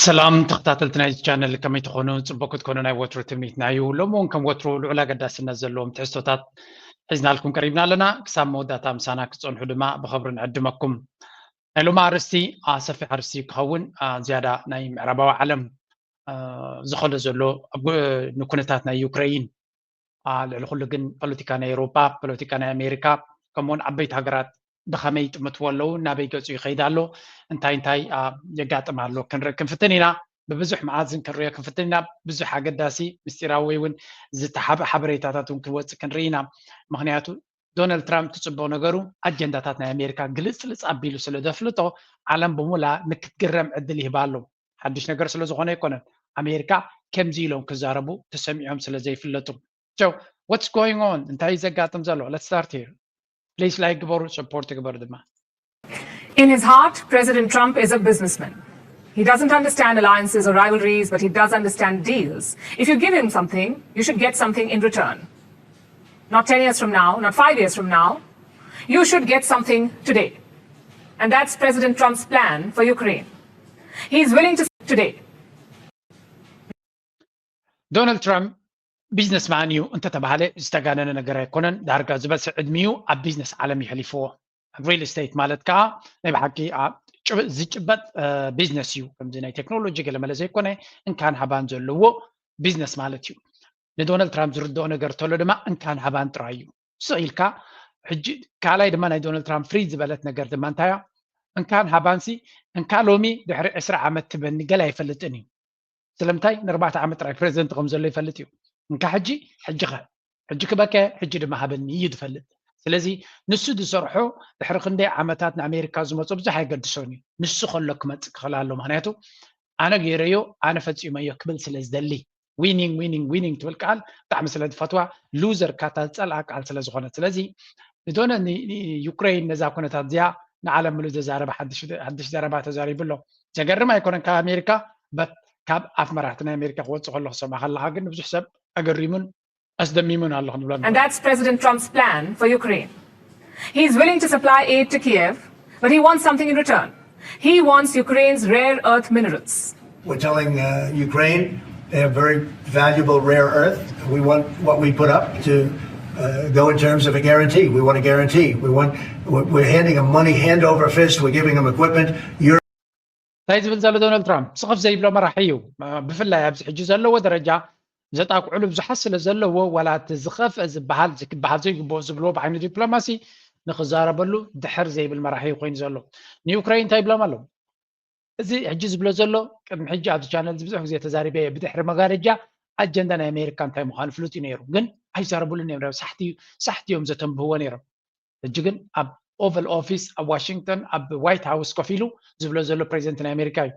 ሰላም ተኸታተልቲ ናይዚ ቻነል፣ ከመይ ትኾኑ? ጽቡቅ ክትኮኑ ናይ ወትሩ ትምኒትና እዩ። ሎሚ እውን ከም ወትሩ ልዑል ኣገዳስነት ዘለዎም ትሕዝቶታት ሒዝናልኩም ቀሪብና ኣለና። ክሳብ መወዳእታ ምሳና ክትጸንሑ ድማ ብኽብሪ ንዕድመኩም። ናይ ሎሚ ኣርእስቲ፣ አ፣ ሰፊሕ ኣርእስቲ ክኸውን፣ አ፣ ዝያዳ ናይ ምዕራባዊ ዓለም፣ አ፣ ዝኸሎ ዘሎ ኣብ ጉ-፣ ንኩነታት ናይ ዩክሬይን፣ አ፣ ልዕሊ ኩሉ ግን ፖለቲካ ናይ ኤውሮጳ፣ ፖለቲካ ናይ ኣሜሪካ፣ ከምኡውን ዓበይቲ ሃገራት ብኸመይ ይጥምትዎ ኣለዉ፣ ናበይ ገጹ ይኸይድ ኣሎ፣ እንታይ እንታይ፣ አ፣ የጋጥም ኣሎ ክንርኢ ክንፍትን ኢና። ብብዙሕ መኣዝን ክንሪኦ ክንፍትን ኢና። ብዙሕ ኣገዳሲ ምስጢራዊ እውን ዝተሓበ ሓበሬታታት እውን ክንወጽእ ክንርኢ ኢና። ምኽንያቱ ዶናልድ ትራምፕ ትጽቡቕ ነገሩ ኣጀንዳታት ናይ ኣሜሪካ ግልጽልጽ ኣቢሉ ስለ ዘፍልጦ ዓለም ብሙላ ንክትግረም ዕድል ይህባ ኣሎ። ሓድሽ ነገር ስለ ዝኾነ ኣይኮነን። ኣሜሪካ ከምዚ ኢሎም ክዛረቡ ተሰሚዖም ስለ ዘይፍለጡ። So, what's going on? እንታይ እዩ ዘጋጥም ዘሎ? Let's start here. Please like ግበሩ፣ support ግበሩ ድማ። In his heart, President Trump is a businessman. He doesn't understand alliances or rivalries, but he does understand deals. If you give him something, you should get something in return. Not ten years from now, not five years from now. You should get something today. And that's President Trump's plan for Ukraine. He's willing to today. ዶናልድ ትራምፕ ቢዝነስማን እዩ እንተተባሃለ ዝተጋነነ ነገር ኣይኮነን። ዳርጋ ዝበዝሕ ዕድሚኡ ኣብ ቢዝነስ ዓለም የሕሊፍዎ። ኣብ ሪል ስቴት ማለት ከዓ ናይ ብሓቂ ኣብ ጭብ-፣ ዝጭበጥ፣ እ፣ ቢዝነስ እዩ። ከምዚ ናይ ቴክኖሎጂ ገለመለ ዘይኮነ፣ እንካን ሃባን ዘለዎ ቢዝነስ ማለት እዩ። ንዶናልድ ትራምፕ ዝርድኦ ነገር ተሎ ድማ እንካን ሃባን ጥራይ እዩ። ስቕ ኢልካ ሕጂ፣ ካልኣይ ድማ ናይ ዶናልድ ትራምፕ ፍሪዝ ዝበለት ነገር ድማ እንታይ እያ? እንካን ሃባንሲ፣ እንካ ሎሚ ድሕሪ ዕስራ ዓመት ትበኒ ገለ ኣይፈልጥን እዩ። ስለምንታይ ንኣርባዕተ ዓመት ጥራይ ፕሬዚደንት ከም ዘሎ ይፈልጥ እዩ። እንካ ሕጂ፣ ሕጂ ኸ? ሕጂ ክበከ፣ ሕጂ ድማ ሃበኒ እዩ ዝፈልጥ። ስለዚ ንሱ ዝሰርሖ ድሕሪ ክንደይ ዓመታት ንኣሜሪካ ዝመጾ ብዙሕ ኣይገድሶን እዩ። ንሱ ከሎ ክመጽእ ክኽእል ኣሎ። ምኽንያቱ ኣነ ገይረዮ፣ ኣነ ፈጺመዮ ክብል ስለ ዝደሊ፣ ዊኒንግ ዊኒንግ ዊኒንግ ትብል ቃል ብጣዕሚ ስለ ዝፈትዋ፣ ሉዘር ካታ ዝጸልኣ ቃል ስለ ዝኾነት። ስለዚ ንዶነ-፣ ን-፣ ንዩክሬን ነዛ ኩነታት እዚኣ ንዓለም ምሉእ ዘዛረበ ሓድሽ፣ ሓድሽ ዘረባ ተዛሪቡ ኣሎ። ዘገርም ኣይኮነን ካብ ኣሜሪካ፣ በት ካብ ኣፍ መራሕቲ ናይ ኣሜሪካ ክወጽእ ከሎ ክሰምዓ ከለኻ ግን ብዙሕ ሰብ ኣገሪሙን ኣስደሚሙን ኣሎ ክንብሎ And that's President Trump's plan for Ukraine. He's willing to supply aid to Kiev, but he wants something in return. He wants Ukraine's rare earth minerals. We're telling uh, Ukraine they have very valuable rare earth. We want what we put up to uh, go in terms of a guarantee. We want a guarantee. We want, we're we're handing them money hand over fist. We're giving them equipment. You're እንታይ ዝብል ዘሎ ዶናልድ ትራምፕ? ስኽፍ ዘይብሎ መራሒ እዩ። ብፍላይ ኣብዚ ሕጂ ዘለዎ ደረጃ ዘጣቅዑሉ ብዙሓት ስለ ዘለዎ፣ ዋላ እቲ ዝኸፍአ ዝበሃል፣ ዝክበሃል ዘይግብኦ ዝብልዎ ብዓይኒ ዲፕሎማሲ ንኽዛረበሉ ድሕር ዘይብል መራሒ እዩ ኮይኑ ዘሎ። ንዩክሬን እንታይ ይብሎም ኣለዉ? እዚ ሕጂ ዝብሎ ዘሎ፣ ቅድሚ ሕጂ ኣብዚ ቻነል እዚ ብዙሕ ግዜ ተዛሪበ እየ፣ ብድሕሪ መጋረጃ ኣጀንዳ ናይ ኣሜሪካ እንታይ ምዃኑ ፍሉጥ እዩ ነይሩ፣ ግን ኣይዛረብሉን እዮም። ሳሕቲ፣ ሳሕቲ እዮም ዘተንብህዎ ነይሮም። ሕጂ ግን ኣብ ኦቨል ኦፊስ ኣብ ዋሽንግተን ኣብ ዋይት ሃውስ ኮፍ ኢሉ ዝብሎ ዘሎ ፕሬዚደንት ናይ ኣሜሪካ እዩ።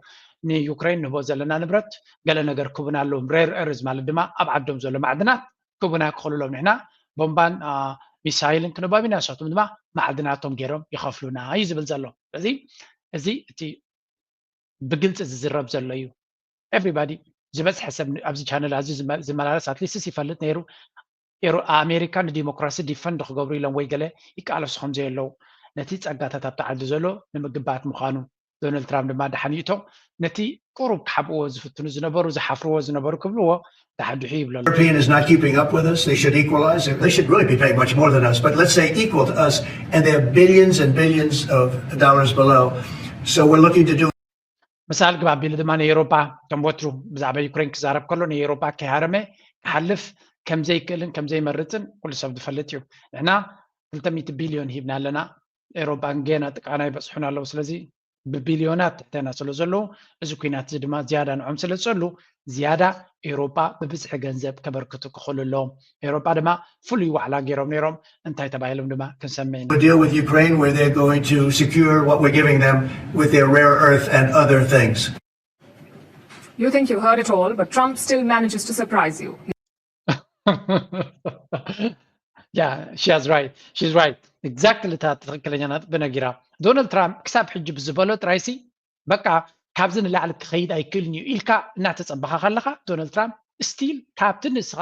ንዩክሬን ንህቦ ዘለና ንብረት ገለ ነገር ክቡና ኣለዎም፣ ሬር ኤርዝ ማለት ድማ ኣብ ዓዶም ዘሎ ማዕድናት ክቡና ክኽእሉ ኣለዎም። ንሕና ቦምባን፣ አ፣ ሚሳይልን ክንህቦም ኢና፣ ንሳቶም ድማ ማዕድናቶም ገይሮም ይኸፍሉና እዩ ዝብል ዘሎ። ስለዚ እዚ እቲ ብግልፂ ዝዝረብ ዘሎ እዩ። ኤቭሪባዲ፣ ዝበዝሐ ሰብ ኣብዚ ቻነል ኣዝዩ ዝመ-፣ ዝመላለስ ኣትሊስትስ ይፈልጥ ነይሩ። ኤሮ-፣ ኣሜሪካ ንዲሞክራሲ ዲፈንድ ክገብሩ ኢሎም ወይ ገለ ይቃለሱ ከም ዘየለዉ፣ ነቲ ጸጋታት ኣብቲ ዓዲ ዘሎ ንምግባት ምዃኑ፣ ዶናልድ ትራምፕ ድማ ደሓን ይእቶ፣ ነቲ ቁሩብ ክሓብእዎ ዝፍትኑ ዝነበሩ፣ ዝሓፍርዎ ዝነበሩ ክብልዎ ደሓን ድሑ ይብለሉ። European is not keeping up with us. They should equalize. They should really be paid much more than us, but let's say equal to us. And they're billions and billions of dollars below. So we're looking to do ምሳል ግባ ኣቢሉ ድማ ንኤውሮጳ ከም ወትሩ ብዛዕባ ዩክሬን ክዛረብ ከሎ ንኤውሮጳ ከይሃረመ ክሓልፍ ከም ዘይክእልን ከም ዘይመርጽን ኩሉ ሰብ ዝፈልጥ እዩ። ንሕና ክልተ ሚእቲ ቢልዮን ሂብና ኣለና፣ ኤውሮጳ ግን ገና ጥቃና ይበጽሑና ኣለዉ። ስለዚ ብቢልዮናት ትሕተና ስለ ዘለዉ፣ እዚ ኲናት እዚ ድማ ዝያዳ ንዖም ስለ ዝጸሉ፣ ዝያዳ ኤውሮጳ ብብዝሒ ገንዘብ ከበርክቱ ክኽእሉ ኣለዎም። ኤውሮጳ ድማ ፍሉይ ዋዕላ ገይሮም ነይሮም፣ እንታይ ተባሂሎም ድማ ክንሰምዕ ኢና። a deal with Ukraine where they're going to secure what we're giving them with their rare earth and other things. You think you heard it all, but Trump still manages to surprise you. Yeah, she has right. She's right. Exactly እታ ትኽክለኛ ነጥቢ ነጊራ። ዶናልድ ትራምፕ ክሳብ ሕጂ ብዝበሎ ጥራይሲ በቃ ካብዚ ንላዕሊ ክኸይድ ኣይክእልን እዩ ኢልካ እናተጸበኻ ከለኻ፣ ዶናልድ ትራምፕ ስቲል ካብቲ ንስኻ፣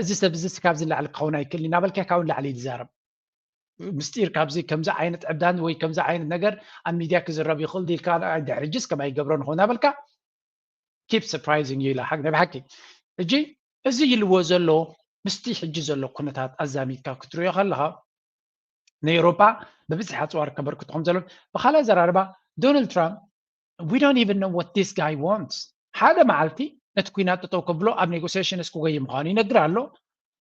እዚ ሰብ እዚ ካብዚ ንላዕሊ ክኸውን ኣይክእልን እዩ እናበልካ ካብኡ ንላዕሊ እዩ ዝዛረብ። ምስጢር ካብዚ ከምዚ ዓይነት ዕብዳን ወይ ከምዚ ዓይነት ነገር ኣብ ሚድያ ክዝረብ ይኽእል ድዩ ኢልካ፣ ኣይ፣ ድሕሪ ሕጂስ ከም ኣይገብሮ ንኸው እናበልካ keep surprising you ኢላ ሓቂ ናይ ብሓቂ። ሕጂ እዚ ኢልዎ ዘሎ ምስቲ ሕጂ ዘሎ ኩነታት ኣዛሚድካ ክትሪኦ ከለኻ ንኤውሮጳ ብብዝሒ ኣፅዋር ከበርክቱ ከም ዘለውን ብካልእ ኣዘራርባ ዶናልድ ትራምፕ we don't even know what this guy wants ሓደ መዓልቲ ነቲ ኩናት ጠጠው ከብሎ ኣብ negotiations ክጎይ ምዃኑ ይነግር ኣሎ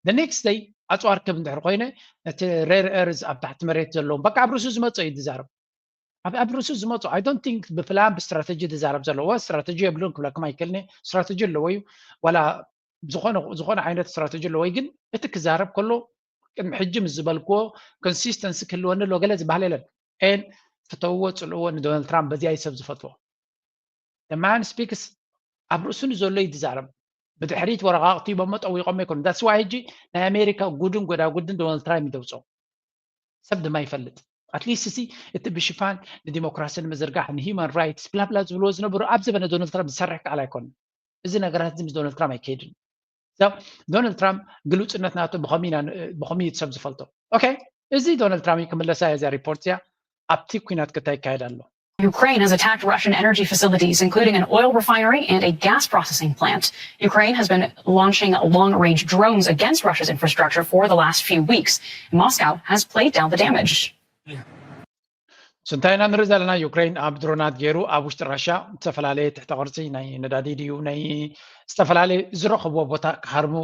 the next day ኣፅዋር ክብ እንድሕር ኮይነ ነቲ rare earth ኣብ ታሕቲ መሬት ዘለዎም በቃ ኣብ ርእሱ ዝመፀ እዩ ዝዛረብ ኣብ ኣብ ርእሱ ዝመፁ I don't think ብፕላን ብስትራተጂ ዝዛረብ ዘለዎ ስትራተጂ የብሉን ክብለኩም ኣይክእልን እየ ስትራተጂ ኣለዎ እዩ ዋላ ዝኾነ ዝኾነ ዓይነት ስትራተጂ ኣለዎ እዩ ግን እቲ ክዛረብ ከሎ ቅድሚ ሕጂ ምስ ዝበልክዎ consistency ክህልወኒ ኣለዎ ገለ ዝበሃል የለን ኤን ፍተውዎ ፅልእዎ ንዶናልድ ትራምፕ በዚ ኣይ ሰብ ዝፈትዎ the man speaks ኣብ ርእሱ ንዘሎ እዩ ዝዛረብ ብድሕሪት ወረቃቅቲ ቦሞ ጠዊቆሞ ይኮኑ that's why ሕጂ ናይ ኣሜሪካ ጉድን ጎዳጉድን ዶናልድ ትራምፕ ይደውፆ ሰብ ድማ ይፈልጥ ኣትሊስት ሲ እቲ ብሽፋን ንዲሞክራሲ ንምዝርጋሕ ንሂማን ራይትስ ብላብላ ዝብልዎ ዝነበሩ ኣብ ዘበነ ዶናልድ ትራምፕ ዝሰርሕ ከዓል ኣይኮኑን እዚ ነገራት እዚ ምስ ዶናልድ ትራምፕ ኣይከይድን ዶናልድ ትራምፕ ግሉፅነት ናቱ ብኸመይ ኢና- ብኸመይ እዩ ሰብ ዝፈልጦ ኦኬ እዚ ዶናልድ ትራምፕ ክምለሳ እያ እዚኣ ሪፖርት እዚኣ ኣብቲ ኩናት ክታይ ይካየድ ኣሎ Ukraine has attacked Russian energy facilities, including an oil refinery and a gas processing plant. Ukraine has been launching long range drones against Russia's infrastructure for the last few weeks. Moscow has played down the damage. ስንታይ ኢና ንርኢ ዘለና ዩክሬን ኣብ ድሮናት ገይሩ ኣብ ውሽጢ ራሻ ዝተፈላለየ ትሕተ ቅርፂ ናይ ነዳዲ ድዩ ናይ ዝተፈላለየ ዝረኸብዎ ቦታ ክሃርሙ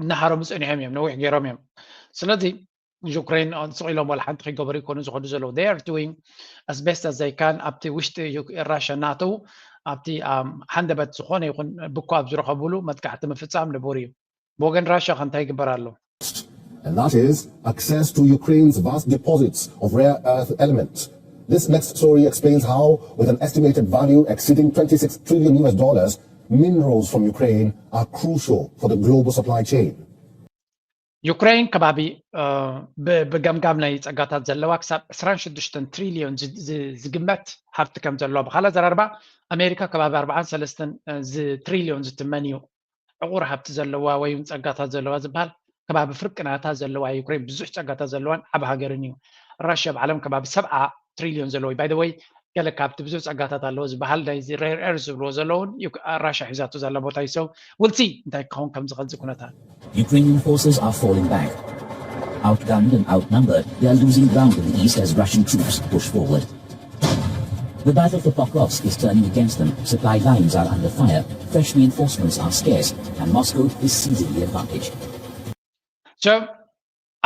እናሃረሙ ፀኒሖም እዮም ነዊሕ ገይሮም እዮም ስለዚ ዩክሬን ስቕ ኢሎም ዋላ ሓንቲ ከይገበሩ ይኮኑ ዝኸዱ ዘለዉ they are doing as best as they can ኣብቲ ውሽጢ ራሻ እናተዉ ኣብቲ ሃንደበት ዝኾነ ይኹን ብኮ ኣብ ዝረኸብሉ መጥቃዕቲ ምፍፃም ንቡር እዩ ብወገን ራሻ ከ እንታይ ይግበር ኣሎ and that is access to Ukraine's vast deposits of rare earth elements. This next story explains how, with an estimated value exceeding twenty-six trillion U S dollars, minerals from Ukraine are crucial for the global supply chain. ዩክሬን ከባቢ ብገምጋም ናይ ፀጋታት ዘለዋ ክሳብ ዕስራን ሽዱሽተን ትሪልዮን ዝግመት ሃብቲ ከም ዘለዋ ብካልእ ኣዘራርባ ኣሜሪካ ከባቢ ኣርባዓን ሰለስተን ትሪልዮን ዝትመን እዩ ዕቑር ሃብቲ ዘለዋ ወይ እውን ፀጋታት ዘለዋ ዝበሃል ከባቢ ፍርቂ ናታ ዘለዋ ዩክሬን ብዙሕ ፀጋታት ዘለዋን ዓብ ሃገርን እዩ ራሽያ ኣብ ዓለም ከባቢ ሰብዓ ትሪልዮን ዘለዎ እዩ ባይደወይ ገለ ካብቲ ብዙሕ ፀጋታት ኣለዎ ዝበሃል ናይዚ rare earth ዝብልዎ ዘለውን ራሽያ ሒዛቶ ዘላ ቦታ እዩ so we'll see እንታይ ክኸውን ከም ዝኽእል እዚ ኩነታት Ukrainian forces are falling back. Outgunned and outnumbered, they are losing ground in the east as Russian troops push forward. The battle for Pokrovsk is turning against them. Supply lines are under fire, fresh reinforcements are scarce, and Moscow is seizing the advantage. So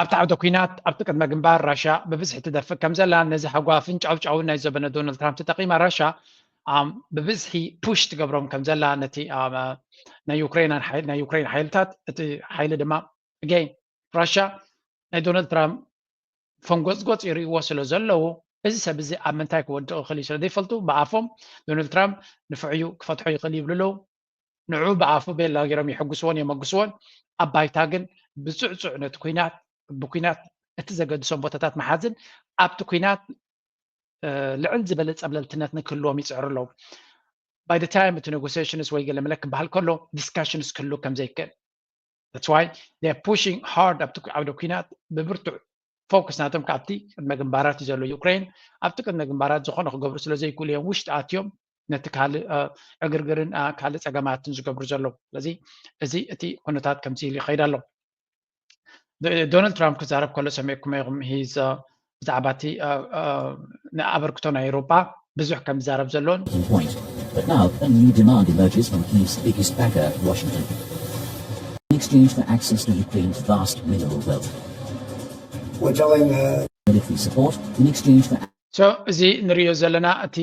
ኣብቲ ዓውደ ኩናት ኣብቲ ቅድመ ግንባር ራሻ ብብዝሒ ትደፍእ ከም ዘላ ነዚ ሃጓፍን ጫውጫውን ናይ ዘበነ ዶናልድ ትራምፕ ተጠቒማ ራሻ ብብዝሒ ፑሽ ትገብሮም ከም ዘላ ነቲ ናይ ዩክሬን ሓይልታት እቲ ሓይሊ ድማ ገይ ራሻ ናይ ዶናልድ ትራምፕ ፈንጎፅጎፅ ይርእይዎ ስለ ዘለዉ እዚ ሰብ እዚ ኣብ ምንታይ ክወድቕ ይኽእል እዩ ስለ ዘይፈልጡ ብኣፎም ዶናልድ ትራምፕ ንፍዕዩ ክፈትሖ ይኽእል ይብሉ ኣለዉ ንዑ ብኣፉ ቤላ ገይሮም የሐጉስዎን የመጉስዎን ኣብ ባይታ ግን ብፅዕፁዕ ነቲ ኩናት ብኩናት እቲ ዘገድሶም ቦታታት መሓዝን ኣብቲ ኩናት ልዕል ዝበለ ፀብለልትነት ንክህልዎም ይፅዕሩ ኣለዉ by the time እቲ negotiations ወይ ገለ መለ ክበሃል ከሎ discussions ክህሉ ከም ዘይክእል that's why they are pushing hard ኣብቲ ዓውደ ኩናት ብብርቱዕ focus ናቶም ካብቲ ቅድመ ግንባራት እዩ ዘሎ ዩክሬን ኣብቲ ቅድመ ግንባራት ዝኾነ ክገብሩ ስለ ዘይክእሉ እዮም ውሽጢ ኣትዮም ነቲ ካልእ ዕግርግርን ካልእ ፀገማትን ዝገብሩ ዘለዉ ስለዚ እዚ እቲ ኩነታት ከምዚ ኢሉ ይኸይድ ኣሎ ዶናልድ ትራምፕ ክዛረብ ከሎ ሰሚዕኩም ኢኹም ሂዝ ብዛዕባ እቲ ኣበርክቶ ናይ ኤውሮጳ ብዙሕ ከም ዝዛረብ ዘሎን But now a new demand emerges from Kiev's biggest backer, Washington. In exchange for access to Ukraine's vast mineral wealth. We're telling uh, Military support in exchange for so እዚ ንሪዮ ዘለና እቲ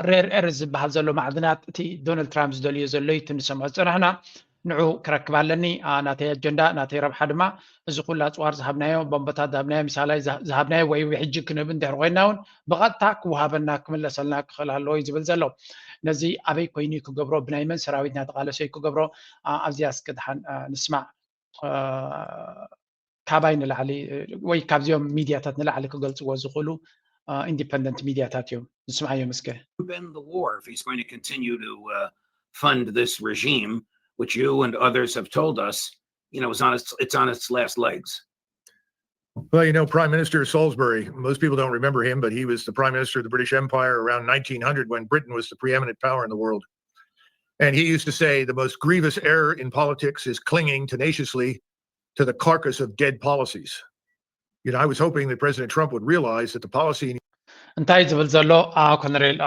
rare earth ዝበሃል ዘሎ ማዕድናት እቲ ዶናልድ ትራምፕ ዝደልዮ ዘሎ እዩ እቲ ንሰምዖ ዝፀናሕና ንዑ ክረክብ ኣለኒ ናተይ ኣጀንዳ ናተይ ረብሓ ድማ እዚ ኩሉ ኣፅዋር ዝሃብናዮ ቦምቦታት ዝሃብናዮ ሚሳይላት ዝሃብናዮ ወይ ሕጂ ክንህብ እንድሕር ኮይንና እውን ብቐጥታ ክወሃበና ክምለሰልና ክኽእል ኣለዎ እዩ ዝብል ዘሎ ነዚ ኣበይ ኮይኑ ክገብሮ ብናይ መን ሰራዊት እናተቓለሰ ክገብሮ ኣብዚኣ እስኪ ድሓን ንስማዕ ካባይ ንላዕሊ ወይ ካብዚኦም ሚድያታት ንላዕሊ ክገልፅዎ ዝኽእሉ ኢንዲፐንደንት ሚድያታት እዮም ንስምዓዮም እስከ End the war if he's going to continue to uh, fund this regime, which you and others have told us, you know, is on its, it's on its last legs. Well, you know, Prime Minister Salisbury, most people don't remember him, but he was the Prime Minister of the British Empire around nineteen hundred when Britain was the preeminent power in the world. And he used to say the most grievous error in politics is clinging tenaciously to the carcass of dead policies. You know, I was hoping that President Trump would realize that the policy እንታይ ዝብል ዘሎ ኮነሬል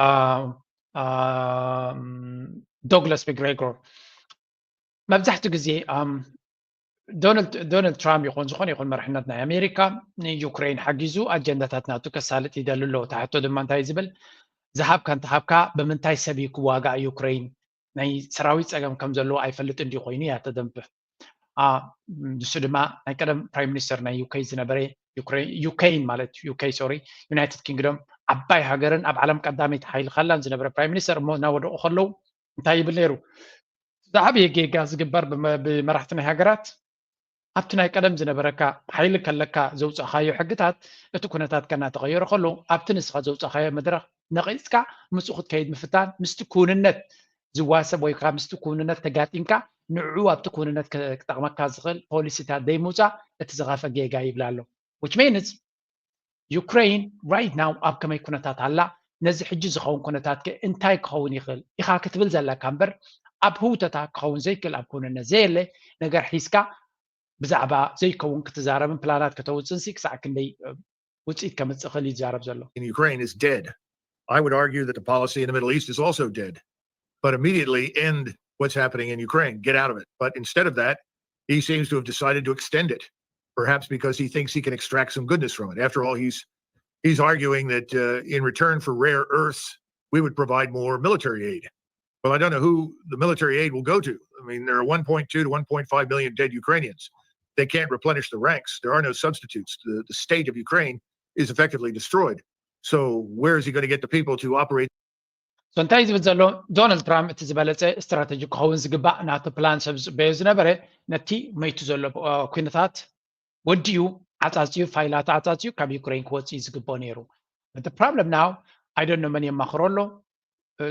ዶግላስ ቢግሬጎር መብዛሕትኡ ግዜ ዶናልድ ትራምፕ ይኹን ዝኾነ ይኹን መርሕነት ናይ ኣሜሪካ ንዩክሬን ሓጊዙ ኣጀንዳታት ናቱ ከሳልጥ ይደሊ ኣሎ። ተሓቶ ድማ እንታይ ዝብል ዝሃብካ እንተሃብካ ብምንታይ ሰብ እዩ ክዋጋእ ዩክሬን ናይ ሰራዊት ጸገም ከም ዘለዎ ኣይፈልጥ እንዲ ኮይኑ እያ ተደንብር። ንሱ ድማ ናይ ቀደም ፕራይም ሚኒስተር ናይ ዩኬ ዝነበረ ዩክሬን ማለት ዩኬ ሶሪ ዩናይትድ ኪንግዶም ዓባይ ሃገርን ኣብ ዓለም ቀዳመይቲ ሓይሊ ካላን ዝነበረ ፕራይም ሚኒስተር እሞ እናወደቑ ከለዉ እንታይ ይብል ነይሩ? ዝዓበየ ጌጋ ዝግበር ብመራሕቲ ናይ ሃገራት ኣብቲ ናይ ቀደም ዝነበረካ ሓይሊ ከለካ ዘውፃእካዮ ሕግታት እቲ ኩነታት ከናተቀየረ ከሎ ኣብቲ ንስኻ ዘውፃእካዮ መድረክ ነቂፅካ ምስኡ ክትከይድ ምፍታን ምስቲ ክውንነት ዝዋሰብ ወይ ከዓ ምስቲ ክውንነት ተጋጢምካ ንዕኡ ኣብቲ ክውንነት ክጠቅመካ ዝኽእል ፖሊሲታት ዘይምውፃእ እቲ ዝኸፈ ጌጋ ይብል ኣሎ። Which means ዩክሬን right now ኣብ ከመይ ኩነታት ኣላ፣ ነዚ ሕጂ ዝኸውን ኩነታት ከ እንታይ ክኸውን ይኽእል ኢኻ ክትብል ዘለካ እምበር ኣብ ህውተታ ክኸውን ዘይክእል ኣብ ክውንነት ዘየለ ነገር ሒዝካ ብዛዕባ ዘይከውን ክትዛረብን ፕላናት ከተውፅእን ሲ ክሳዕ ክንደይ ውፅኢት ከምፅእ ይኽእል እዩ ዝዛረብ ዘሎ። In Ukraine is dead. I would argue that the policy in the Middle East is also dead. But immediately end what's happening in Ukraine, get out of it. But instead of that, he seems to have decided to extend it, perhaps because he thinks he can extract some goodness from it. After all, he's he's arguing that uh, in return for rare earths, we would provide more military aid. Well, I don't know who the military aid will go to. I mean, there are one point two to one point five million dead Ukrainians. They can't replenish the ranks. There are no substitutes. The, the state of Ukraine is effectively destroyed. So where is he going to get the people to operate? So እንታይ ዝብል ዘሎ ዶናልድ ትራምፕ እቲ ዝበለፀ ስትራተጂ ክኸውን ዝግባእ ናቱ ፕላን ሰብ ዝፅበዮ ዝነበረ ነቲ መይቱ ዘሎ ኩነታት ወዲኡ ዓፃፂዩ ፋይላት ዓፃፂዩ ካብ ዩክሬን ክወፅእ ዝግብኦ ነይሩ። But the problem now I don't know መን የማኽሮ ኣሎ።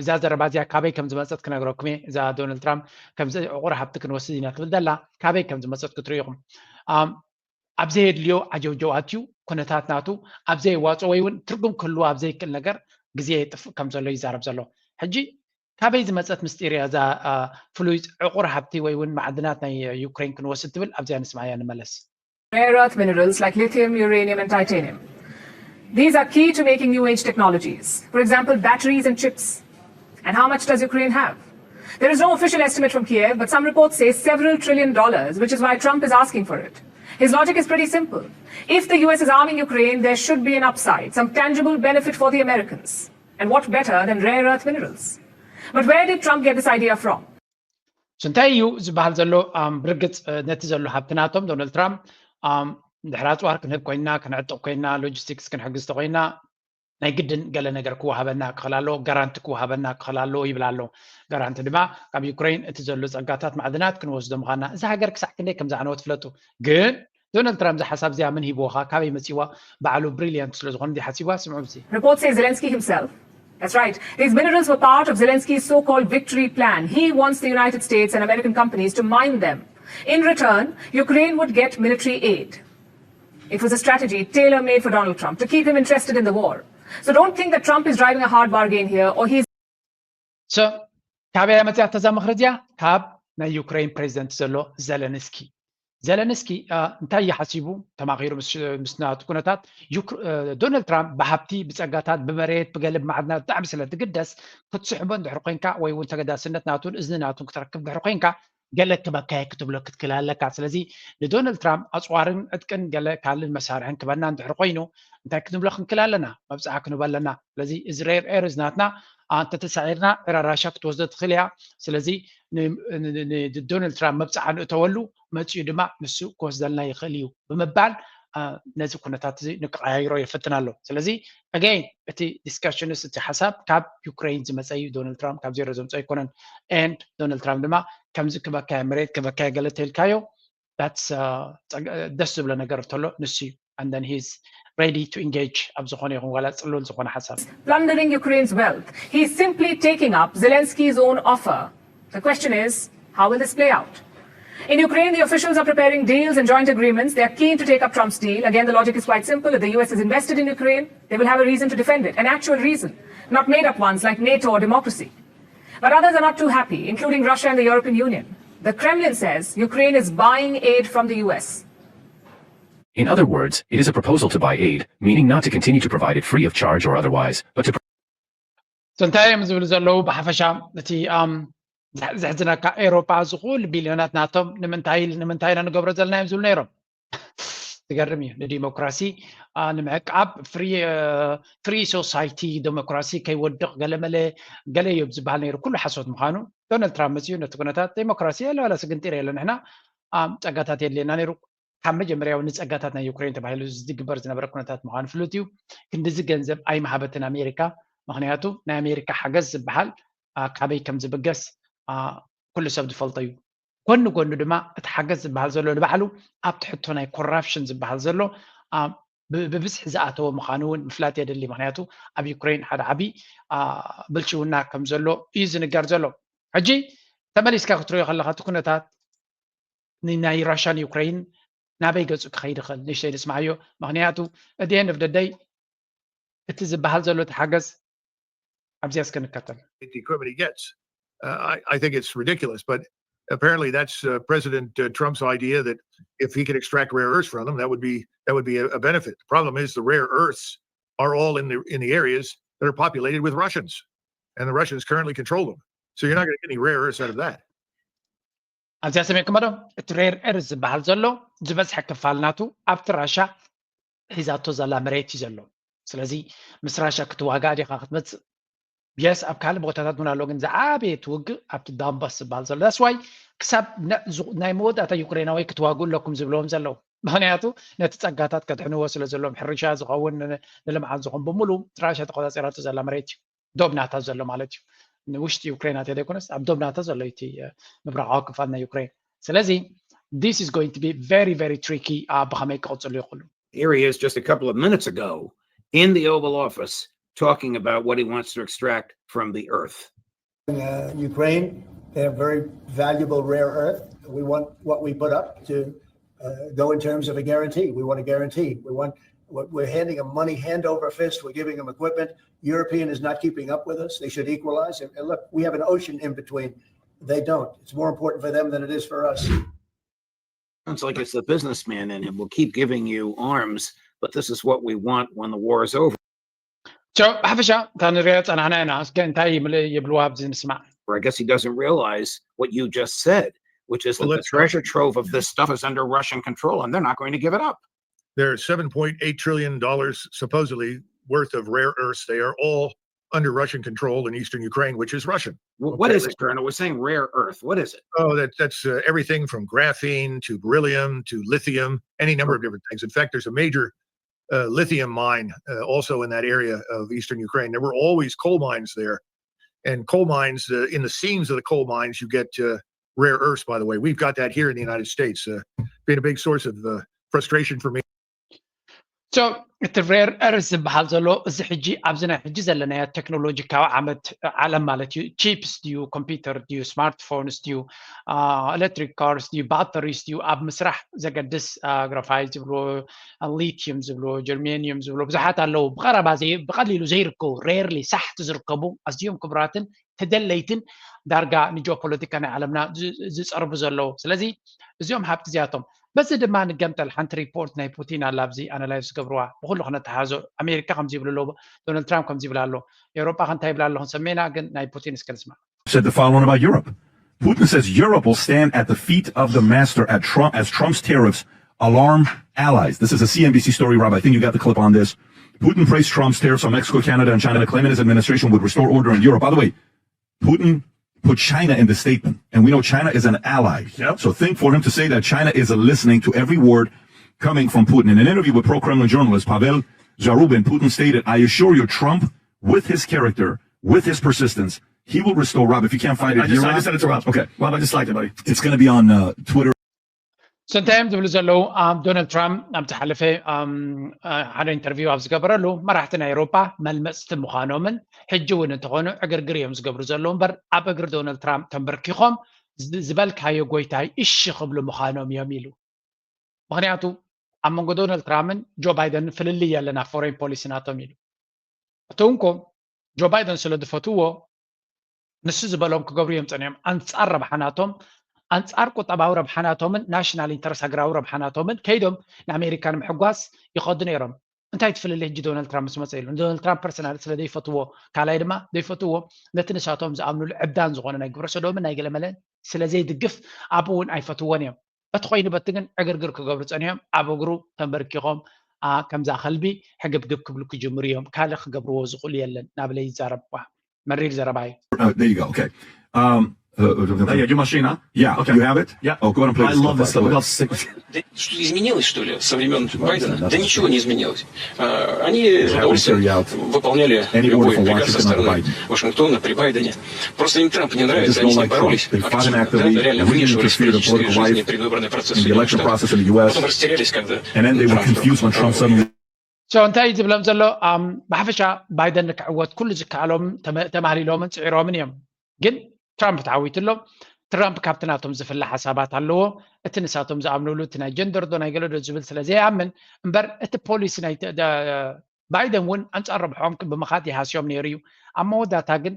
እዛ ዘረባ እዚኣ ካበይ ከም ዝመፀት ክነግረኩም እየ። እዛ ዶናልድ ትራምፕ ከምዚ ዕቑር ሃብቲ ክንወስድ ኢና ትብል ዘላ ካበይ ከም ዝመፀት ክትርእዩ ኢኹም። ኣብ ዘየድልዮ ዓጀውጀው ኣትዩ ኩነታት ናቱ ኣብ ዘየዋፅኦ ወይ እውን ትርጉም ክህልዎ ኣብ ዘይክእል ነገር ግዜ የጥፍእ ከም ዘሎ ይዛረብ ዘሎ። ሕጂ ካበይ ዝመፀት ምስጢር እያ እዛ ፍሉይ ዕቑር ሃብቲ ወይ እውን ማዕድናት ናይ ዩክሬን ክንወስድ ትብል ኣብዚኣ ንስማያ ንመለስ። Rare earth minerals like lithium, uranium, and titanium. These are key to making new age technologies, for example, batteries and chips. And how much does Ukraine have? There is no official estimate from Kiev, but some reports say several trillion dollars, which is why Trump is asking for it. His logic is pretty simple. If the U S is arming Ukraine, there should be an upside, some tangible benefit for the Americans. And what better than rare earth minerals? But where did Trump get this idea from? እንታይ እዩ ዝበሃል ዘሎ? ብርግፅ ነቲ ዘሎ ሃብቲ ናቶም ዶናልድ ትራምፕ ድሕሪ ኣፅዋር ክንህብ ኮይና፣ ክንዕጥቕ ኮይና፣ ሎጂስቲክስ ክንሕግዝ ተኮይና ናይ ግድን ገለ ነገር ክወሃበና ክኽእል ኣለዎ፣ ጋራንቲ ክወሃበና ክኽእል ኣለዎ ይብል ኣሎ። ጋራንቲ ድማ ካብ ዩክሬን እቲ ዘሎ ፀጋታት ማዕድናት ክንወስዶ ምዃንና። እዛ ሃገር ክሳዕ ክንደይ ከም ዝዓነወት ፍለጡ። ግን ዶናልድ ትራምፕ እዛ ሓሳብ እዚኣ መን ሂብዎኻ? ካበይ መፂዋ? ባዕሉ ብሪሊያንት ስለ ዝኾነ እንዲ ሓሲብዋ ስምዑ ብዚ። Reports say Zelensky himself. That's right. These minerals were part of Zelensky's so-called victory plan. He wants the United States and American companies to mine them. In return, Ukraine would get military aid. It was a strategy tailor-made for Donald Trump to keep him interested in the war. So don't think that Trump is driving a hard bargain here or he's So ካበይ መፅያ ተዛ ምኽሪ እዚኣ? ካብ ናይ ዩክሬን ፕሬዚደንት ዘሎ ዘለንስኪ። ዘለንስኪ እንታይ እዩ ሓሲቡ? ተማኺሩ ምስ ናቱ ኩነታት ዶናልድ ትራምፕ ብሃብቲ፣ ብፀጋታት፣ ብመሬት፣ ብገለ ብማዕድናት ብጣዕሚ ስለ ትግደስ ክትስሕቦ እንድሕር ኮይንካ ወይ እውን ተገዳስነት ናቱን እዝኒ ናቱን ክትረክብ እንድሕር ኮይንካ ገለ ክበካየ ክትብሎ ክትክእል ኣለካ። ስለዚ ንዶናልድ ትራምፕ ኣፅዋርን ዕጥቅን ገለ ካልእ መሳርሕን ክበና እንድሕር ኮይኑ እንታይ ክንብሎ ክንክእል ኣለና? መብፅዓ ክንህቦ ኣለና። ስለዚ እዚ ሬር ኤርዝ ናትና እንተተሳዒርና ዕረ ራሻ ክትወስዶ ትኽእል እያ። ስለዚ ንዶናልድ ትራምፕ መብፅዓ ንእተወሉ መፅኡ ድማ ንሱ ክወስደልና ይኽእል እዩ ብምባል ነዚ ኩነታት እዚ ንክቀያይሮ ይፍትን ኣሎ። ስለዚ ኣገይን እቲ ዲስካሽንስ እቲ ሓሳብ ካብ ዩክሬን ዝመፀ እዩ። ዶናልድ ትራምፕ ካብ ዜሮ ዘምፀኦ ኣይኮነን። ኤንድ ዶናልድ ትራምፕ ድማ ከምዚ ክበካየ መሬት ክበካየ ገለ ተልካዮ ደስ ዝብሎ ነገር ተሎ ንሱ እዩ። And then he's ready to engage ኣብ ዝኾነ ይኹን ዋላ ፅሉል ዝኾነ ሓሳብ። Plundering Ukraine's wealth. He's simply taking up Zelensky's own offer. The question is, how will this play out? In Ukraine, the officials are preparing deals and joint agreements. They are keen to take up Trump's deal. Again, the logic is quite simple. If the U S is invested in Ukraine, they will have a reason to defend it, an actual reason, not made up ones like NATO or democracy. But others are not too happy, including Russia and the European Union. The Kremlin says Ukraine is buying aid from the U S. In other words, it is a proposal to buy aid, meaning not to continue to provide it free of charge or otherwise, but to እንታይ እዮም ዝብሉ ዘለዉ? ብሓፈሻ እቲ ዘሕዝነካ ኤሮጳ እዚ ኩሉ ቢልዮናት ናቶም ንምንታይ ንምንታይ ኢና ንገብሮ ዘለና እዮም ዝብሉ ነይሮም። ትገርም እዩ። ንዲሞክራሲ ንምዕቃብ፣ ፍሪ ሶሳይቲ፣ ዲሞክራሲ ከይወድቕ ገለመለ ገለ እዩ ዝበሃል ነይሩ። ኩሉ ሓሶት ምዃኑ ዶናልድ ትራምፕ መፅኡ ነቲ ኩነታት ዲሞክራሲ የለ ዋላ ስግንጢር የለ፣ ንሕና ጸጋታት የድልየና ነይሩ። ካብ መጀመርያ እውን ንጸጋታት ናይ ዩክሬን ተባሂሉ ዝግበር ዝነበረ ኩነታት ምዃኑ ፍሉጥ እዩ። ክንድዚ ገንዘብ ኣይምሃበትን ኣሜሪካ፣ ምክንያቱ ናይ ኣሜሪካ ሓገዝ ዝበሃል ካበይ ከም ዝብገስ ኩሉ ሰብ ዝፈልጦ እዩ። ጎኒ ጎኑ ድማ እቲ ሓገዝ ዝበሃል ዘሎ ንባዕሉ ኣብቲ ሕቶ ናይ ኮራፕሽን ዝበሃል ዘሎ ብብዝሒ ዝኣተወ ምዃኑ እውን ምፍላጥ የድሊ። ምክንያቱ ኣብ ዩክሬን ሓደ ዓቢ ብልሽውና ከም ዘሎ እዩ ዝንገር ዘሎ። ሕጂ ተመሊስካ ክትሪኦ ከለካ እቲ ኩነታት ናይ ራሽያን ዩክሬን ናበይ ገጹ ክኸይድ ይኽእል ንእሽተይ ንስማዓዮ። ምክንያቱ at the end of the day እቲ ዝበሃል ዘሎ እቲ ሓገዝ ኣብዚኣ እስከ ንከተል። He gets. Uh, I, I think it's ridiculous, but apparently that's uh, President uh, Trump's idea that if he can extract rare earths from them, that would be that would be a, a benefit. The problem is the rare earths are all in the in the areas that are populated with Russians, and the Russians currently control them. So you're not going to get any rare earths out of that. ኣብዚኣ ሰሚዕኩም ዶ? እቲ ሬር ኤርዝ ዝበሃል ዘሎ ዝበዝሐ ክፋል ናቱ ኣብቲ ራሻ ሒዛቶ ዘላ መሬት እዩ ዘሎ። ስለዚ ምስ ራሻ ክትዋጋእ ዲኻ ክትመጽእ? የስ፣ ኣብ ካልእ ቦታታት እውን ኣሎ፣ ግን ዝዓበየ እቲ ውግእ ኣብቲ ዳንባስ ዝበሃል ዘሎ። ዳስ ዋይ ክሳብ ናይ መወዳእታ ዩክሬናዊ ክትዋግኡ ኣለኩም ዝብልዎም ዘለዉ። ምክንያቱ ነቲ ጸጋታት ከድሕንዎ ስለ ዘለዎም፣ ሕርሻ ዝኸውን ንልምዓት ዝኸውን ብምሉ ራሻ ተቆጻጺራቶ ዘላ መሬት እዩ። ዶብ ናታ ዘሎ ማለት እዩ። ንውሽጢ ዩክሬን ኣትዮ ዘይኮነስ ኣብ ዶብ ናታ ዘሎ እቲ ምብራቃዊ ክፋል ናይ ዩክሬን። ስለዚ this is going to be very very tricky ብኸመይ ክቕጽሉ ይኽእሉ። Here he is just a couple of minutes ago in the Oval Office talking about what he wants to extract from the earth. Uh, Ukraine, they have very valuable rare earth. We want what we put up to uh, go in terms of a guarantee. We want a guarantee. We want we're handing them money hand over fist. We're giving them equipment. European is not keeping up with us. They should equalize. And, and look, we have an ocean in between. They don't. It's more important for them than it is for us. Sounds like it's the businessman in him. We'll keep giving you arms, but this is what we want when the war is over. ብሓፈሻ እታ ንሪኦ ጸናሕና ኢና። እስከ እንታይ ይብልዋ ኣብዚ ንስማዕ። I guess he doesn't realize what you just said, which is that the treasure trove of this stuff is under Russian control, and they're not going to give it up. There are seven point eight trillion dollars supposedly worth of rare earths. They are all under Russian control in eastern Ukraine, which is Russian. What is it, Colonel? We're saying rare earth. What is it? Oh, that, that's uh, everything from graphene to beryllium to lithium, any number of different things. In fact, there's a major uh, lithium mine uh, also in that area of eastern Ukraine. There were always coal mines there. And coal mines, uh, in the seams of the coal mines, you get uh, rare earths, by the way. We've got that here in the United States. Uh, been a big source of uh, frustration for me. So እቲ ሬር እርዝ ዝበሃል ዘሎ እዚ ሕጂ ኣብዚ ናይ ሕጂ ዘለናዮ ቴክኖሎጂካዊ ዓመት ዓለም ማለት እዩ። ቺፕስ ድዩ፣ ኮምፒውተር ድዩ፣ ስማርትፎንስ ድዩ፣ ኤሌክትሪክ ካርስ ድዩ፣ ባተሪስ ድዩ፣ ኣብ ምስራሕ ዘገድስ ግራፋይት ዝብሎ፣ ሊቲዩም ዝብሎ፣ ጀርሜኒየም ዝብሎ ብዙሓት ኣለዉ። ብቐረባ ብቐሊሉ ዘይርከቡ፣ ሬርሊ ሳሕቲ ዝርከቡ ኣዝዮም ክቡራትን ተደለይትን ዳርጋ ንጂኦፖለቲካ ናይ ዓለምና ዝፀርቡ ዘለዉ። ስለዚ እዚኦም ሃብቲ እዚኣቶም በዚ ድማ ንገምጠል። ሓንቲ ሪፖርት ናይ ፑቲን ኣላ ኣብዚ ኣናላይዝ ዝገብርዋ ብኩሉ ክነተሓዞ። ኣሜሪካ ከምዚ ይብሉ ኣለዉ፣ ዶናልድ ትራምፕ ከምዚ ይብላ ኣሎ፣ ኤውሮጳ ከ እንታይ ይብላ ኣለኹ ሰሜና ግን ናይ ፑቲን እስከ ንስማዕ። Said the following about Europe. Putin says Europe will stand at the feet of the master at Trump as Trump's tariffs alarm allies. This is a C N B C story, Rob. I think you got the clip on this. Putin praised Trump's tariffs on Mexico, Canada, and China, claiming his administration would restore order in Europe. By the way, Putin put China in the statement, and we know China is an ally. Yep. So think for him to say that China is listening to every word coming from Putin. In an interview with pro-Kremlin journalist Pavel Zarubin, Putin stated, "I assure you, Trump, with his character, with his persistence, he will restore." Rob, if you can't find it, I just, I just sent it to Rob. Okay, Rob, I just liked it, buddy. It's going to be on uh, Twitter. So እንታይ እዮም ዝብሉ ዘለዉ? ዶናልድ ትራምፕ ኣብ ዝሓለፈ ሓደ ኢንተርቪው ኣብ ዝገበረሉ፣ መራሕቲ ናይ ኤውሮጳ መልመፅቲ ምዃኖምን ሕጂ እውን እንተኾኑ ዕግርግር እዮም ዝገብሩ ዘለዉ እምበር ኣብ እግሪ ዶናልድ ትራምፕ ተንበርኪኾም ዝበልካዮ ጎይታይ እሺ ክብሉ ምዃኖም እዮም ኢሉ። ምክንያቱ ኣብ መንጎ ዶናልድ ትራምፕን ጆ ባይደንን ፍልልይ የለን ኣብ ፎሬን ፖሊሲ ናቶም ኢሉ። እቲ እንኮ ጆ ባይደን ስለ ዝፈትዎ ንሱ ዝበሎም ክገብሩ እዮም ጸኒሖም። ኣንጻር ረብሓናቶም፣ ኣንጻር ቁጠባዊ ረብሓናቶምን ናሽናል ኢንተረስት ሃገራዊ ረብሓናቶምን ከይዶም ንኣሜሪካ ንምሕጓስ ይኸዱ ነይሮም። እንታይ ትፍልልይ ሕጂ ዶናልድ ትራምፕ ምስ መጸ ኢሉ? ንዶናልድ ትራምፕ ፐርሰናል ስለ ዘይፈትዎ፣ ካልኣይ ድማ ዘይፈትዎ ነቲ ንሳቶም ዝኣምኑሉ ዕብዳን ዝኾነ ናይ ግብረ ሰዶምን ናይ ገለመለን ስለ ዘይድግፍ ኣብኡ እውን ኣይፈትዎን እዮም። በቲ ኮይኑ በቲ ግን ዕግርግር ክገብሩ ጸኒሖም ኣብ እግሩ ተንበርኪኾም ከምዛ ከልቢ ሕግብግብ ክብሉ ክጅምሩ እዮም። ካልእ ክገብርዎ ዝኽእሉ የለን ናብለ ይዛረብ። መሪር ዘረባይ። Uh, there you go. Okay. Um, uh, uh, Yeah, you machine, huh? yeah, Okay. You have it? Yeah. Oh, go ahead and play I this love clip. This stuff. We got six. Что-то изменилось, что ли, со времен Nothing, Байдена? nothing. Да ничего не изменилось. А, Они с Yeah, удовольствием we carry out выполняли any любой order from приказ со Washington under стороны Biden. Вашингтона при Байдене. Просто им Трамп не They нравится, just они don't с ним like Trump. боролись They fought him активно, after да, he да, реально really вмешивались в interfered in политическую political жизнь и life предвыборный процесс in the election Штатов. Process in the U S. Потом растерялись, когда And then they were Трамп confused when Trump suddenly So እንታይ እዩ ዝብሎም ዘሎ? ኣም፣ ብሓፈሻ ባይደን ንክዕወት ኩሉ ዝከኣሎም ተመ- ተማህሊሎምን ጽዒሮምን እዮም። ግን ትራምፕ ተዓዊቱ ኣሎ። ትራምፕ ካብቲ ናቶም ዝፍለ ሓሳባት ኣለዎ። እቲ ንሳቶም ዝኣምንሉ እቲ ናይ ጀንደር ዶ ናይ ገለ ዶ ዝብል ስለ ዘይኣምን እምበር እቲ ፖሊሲ ናይ ተ- ደ- ባይደን እውን ኣንጻር ረብሖም ብምኻድ ይሃስዮም ነይሩ እዩ። ኣብ መወዳእታ ግን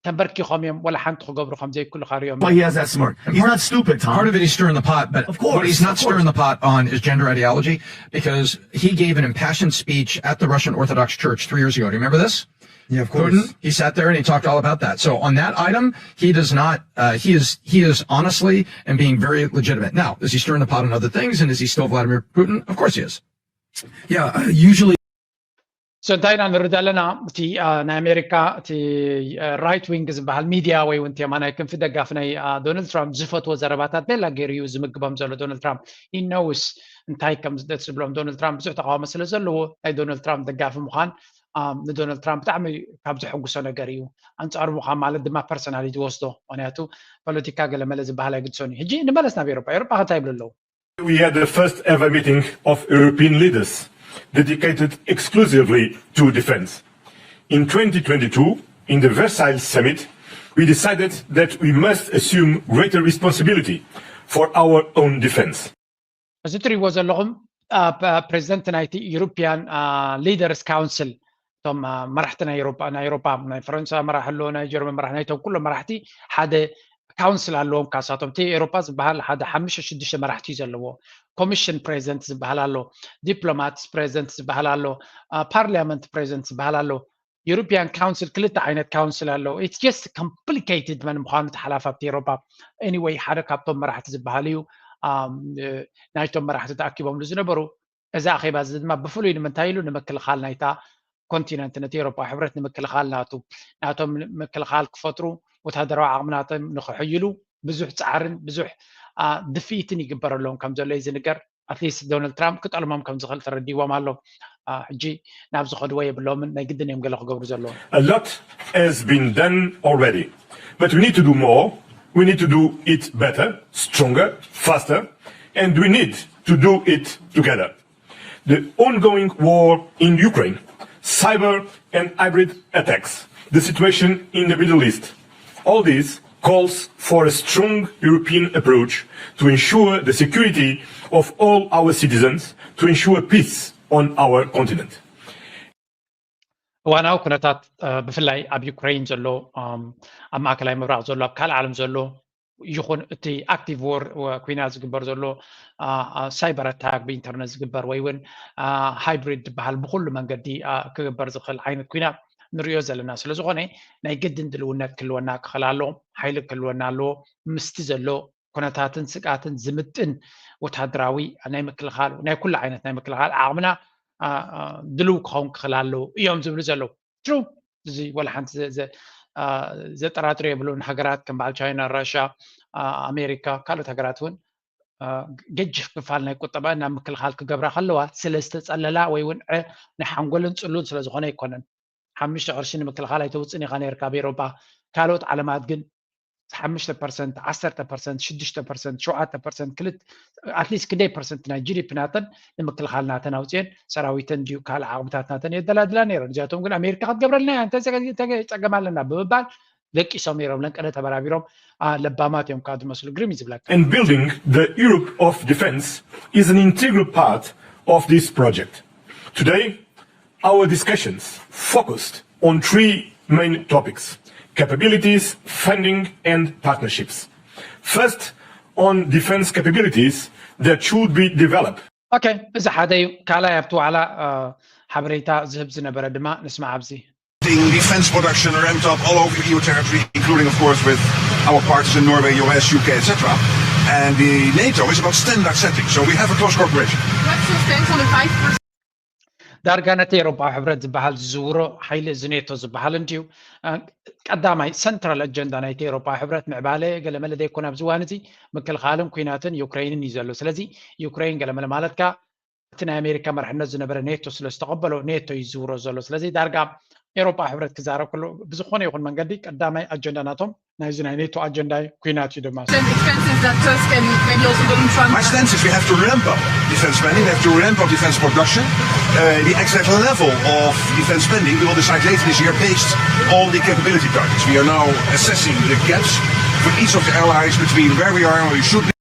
ተንበርኪኾም እዮም ወላ ሓንቲ ክገብሩ ከም ዘይክእሉ ካርዮም Why he has that smirk? He's not stupid, Tom. Part of it, he's stirring the pot, but Of course, what he's not of course. stirring the pot on is gender ideology, because he gave an impassioned speech at the Russian Orthodox Church three years ago. Do you remember this? Yeah, of course. Putin, he sat there and he talked all about that. So on that item, he does not. Uh, he is he is honestly and being very legitimate. Now, is he stirring the pot on other things, and is he still Vladimir Putin? Of course he is. Yeah, uh, usually So እንታይ ኢና ንርዳ ኣለና? እቲ አ፣ ናይ ኣሜሪካ እቲ ራይት ዊንግ ዝበሃል ሚድያ ወይ እውን እቲ የማናይ ክንፊ ደጋፊ ናይ አ፣ ዶናልድ ትራምፕ ዝፈትዎ ዘረባታት ቤላ ገይሩ እዩ ዝምግቦም ዘሎ። ዶናልድ ትራምፕ ኢነውስ እንታይ ከም ዝደት ዝብሎም ዶናልድ ትራምፕ ብዙሕ ተቃውሞ ስለ ዘለዎ ናይ ዶናልድ ትራምፕ ደጋፊ ምዃን አ፣ ንዶናልድ ትራምፕ ብጣዕሚ ካብ ዘሐጉሶ ነገር እዩ። ኣንጻሩ ምዃን ማለት ድማ ፐርሰናሊ ዝወስዶ፣ ምክንያቱ ፖለቲካ ገለመለ ዝበሃል ኣይግድሶን እዩ። ሕጂ ንመለስ ናብ ኤሮጳ። ኤሮጳ እንታይ ይብሉ ኣለዉ? We had the first ever meeting of European leaders dedicated exclusively to defense. In twenty twenty-two, in the Versailles summit, we decided that we must assume greater responsibility for our own defense. እዚ ትሪእዎ ዘለኹም አ፣ ፕ- ፕሬዚደንት ናይቲ ዩሮፒያን ሊደርስ ካውንስል፣ እቶም አ፣ መራሕቲ ናይ ኤሮጳ ናይ ኤሮጳ ናይ ፈረንሳ መራሕ ኣሎ፣ ናይ ጀርመን መራሕ፣ ናይቶም ኩሎም መራሕቲ ሓደ ካውንስል ኣለዎም። ካሳቶም እቲ ኤሮጳ ዝበሃል ሓደ ሓሙሽተ ሽዱሽተ መራሕቲ እዩ ዘለዎ። ኮሚሽን ፕሬዚደንት ዝበሃል ኣሎ፣ ዲፕሎማትስ ፕሬዚደንት ዝበሃል ኣሎ፣ ፓርላመንት ፕሬዚደንት ዝበሃል ኣሎ። ዩሮፒያን ካውንስል ክልተ ዓይነት ካውንስል ኣለዉ። It's just complicated መን ምዃኑ ተሓላፋብቲ ኤሮጳ። Anyway ሓደ ካብቶም መራሕቲ ዝበሃል እዩ። ናይቶም መራሕቲ ተኣኪቦምሉ ዝነበሩ። እዚ ኣኼባ እዚ ድማ ብፍሉይ ንምንታይ ኢሉ ንምክልኻል ናይታ ኮንቲነንት ነቲ ኤሮጳዊ ሕብረት ንምክልኻል ናቱ ናቶም ምክልኻል ክፈጥሩ ወታደራዊ ዓቕሚ ናቶም ንክሕይሉ ብዙሕ ፃዕርን ብዙሕ ድፍኢትን ይግበረሎም ከም ዘሎ እዩ ዝንገር። ኣትሊስት ዶናልድ ትራምፕ ክጠልሞም ከም ዝኽእል ተረዲዎም ኣሎ። ሕጂ ናብ ዝኸድዎ የብሎምን፣ ናይ ግድን እዮም ገለ ክገብሩ ዘለዎም። A lot has been done already, but we need to do more. We need to do it better, stronger, faster, and we need to do it together. The ongoing war in Ukraine, cyber and hybrid attacks, the situation in the Middle East, all this calls for a strong European approach to ensure the security of all our citizens, to ensure peace on our continent. እዋናዊ ኩነታት ብፍላይ ኣብ ዩክሬን ዘሎ፣ ኣብ ማእከላይ ምብራቕ ዘሎ፣ ኣብ ካልእ ዓለም ዘሎ ይኹን እቲ ኣክቲቭ ዎር ኩናት ዝግበር ዘሎ፣ ሳይበር ኣታክ ብኢንተርነት ዝግበር ወይ እውን ሃይብሪድ ዝበሃል ብኩሉ መንገዲ ክግበር ዝኽእል ዓይነት ኩናት ንሪኦ ዘለና ስለ ዝኾነ ናይ ግድን ድልውነት ክህልወና ክኽእል ኣለዎ። ሓይሊ ክህልወና ኣለዎ። ምስቲ ዘሎ ኩነታትን ስግኣትን ዝምጥን ወታደራዊ ናይ ምክልኻል ናይ ኩሉ ዓይነት ናይ ምክልኻል ዓቕምና ድልው ክኸውን ክኽእል ኣለዎ እዮም ዝብሉ ዘለዉ። ትሩ እዚ ወላ ሓንቲ ዘጠራጥር የብሉን። ሃገራት ከም በዓል ቻይና፣ ራሻ፣ ኣሜሪካ፣ ካልኦት ሃገራት እውን ገጅፍ ክፋል ናይ ቁጠባ ናብ ምክልኻል ክገብራ ከለዋ ስለ ዝተፀለላ ወይ እውን ናይ ሓንጎልን ፅሉን ስለ ዝኾነ ኣይኮነን። ሓሙሽተ ቅርሺ ንምክልኻል ኣይተውፅን ኢኻ ነርካ ኣብ ኤሮፓ። ካልኦት ዓለማት ግን ሓሙሽተ ፐርሰንት፣ ዓሰርተ ፐርሰንት፣ ሽዱሽተ ፐርሰንት፣ ሸውዓተ ፐርሰንት፣ ክልተ ኣትሊስት ክንደይ ፐርሰንት ናይ ጂዲፒ ናተን ንምክልኻል ናተን ኣውፅኤን ሰራዊተን ድዩ ካልእ ዓቕምታት ናተን የደላድላ ነይረን። እዚኣቶም ግን ኣሜሪካ ክትገብረልና እያ፣ እንታይ ፀገም ኣለና ብምባል ደቂሶም ነይሮም። ለንቀደ ተበራቢሮም ለባማት እዮም ካብ ዝመስሉ ግርም እዩ ዝብለካ። And building the Europe of defense is an integral part of this project. Today, our discussions focused on three main topics: Capabilities, funding, and partnerships. First, on defense capabilities that should be developed. ኦኬ፣ እዚ ሓደ እዩ። ካልኣይ ኣብቲ ዋዕላ ሓበሬታ ዝህብ ዝነበረ ድማ ንስማዕ ኣብዚ። Defense production ramped up all over E U territory, including, of course, with our partners in Norway, U S, U K, et cetera. And the NATO is about standard setting, so we have a close cooperation. What's your stance on the five percent? ዳርጋ ነቲ ኤሮፓዊ ሕብረት ዝበሃል ዝዝውሮ ሓይሊ እዚ ኔቶ ዝበሃል እንድዩ። ቀዳማይ ሰንትራል ኣጀንዳ ናይቲ ኤሮፓዊ ሕብረት ምዕባለ ገለመለ ዘይኮነ ኣብዚ እዋን እዚ ምክልኻልን ኩናትን ዩክሬንን እዩ ዘሎ። ስለዚ ዩክሬን ገለመለ ማለትካ እቲ ናይ ኣሜሪካ መርሕነት ዝነበረ ኔቶ ስለ ዝተቐበሎ ኔቶ እዩ ዝዝውሮ ዘሎ። ስለዚ ዳርጋ ኤሮፓ ሕብረት ክዛረብ ከሎ ብዝኾነ ይኹን መንገዲ ቀዳማይ ኣጀንዳ ናቶም ናይዚ ናይ ኔቶ ኣጀንዳ ኩናት እዩ ድማ። Expenses that Tusk and maybe also Donald Trump. My stance is we have to ramp up defense spending, we have to ramp up defense production. Uh, the exact level of defense spending we will decide later this year based on the capability targets. We are now assessing the gaps for each of the allies between where we are and where we should be.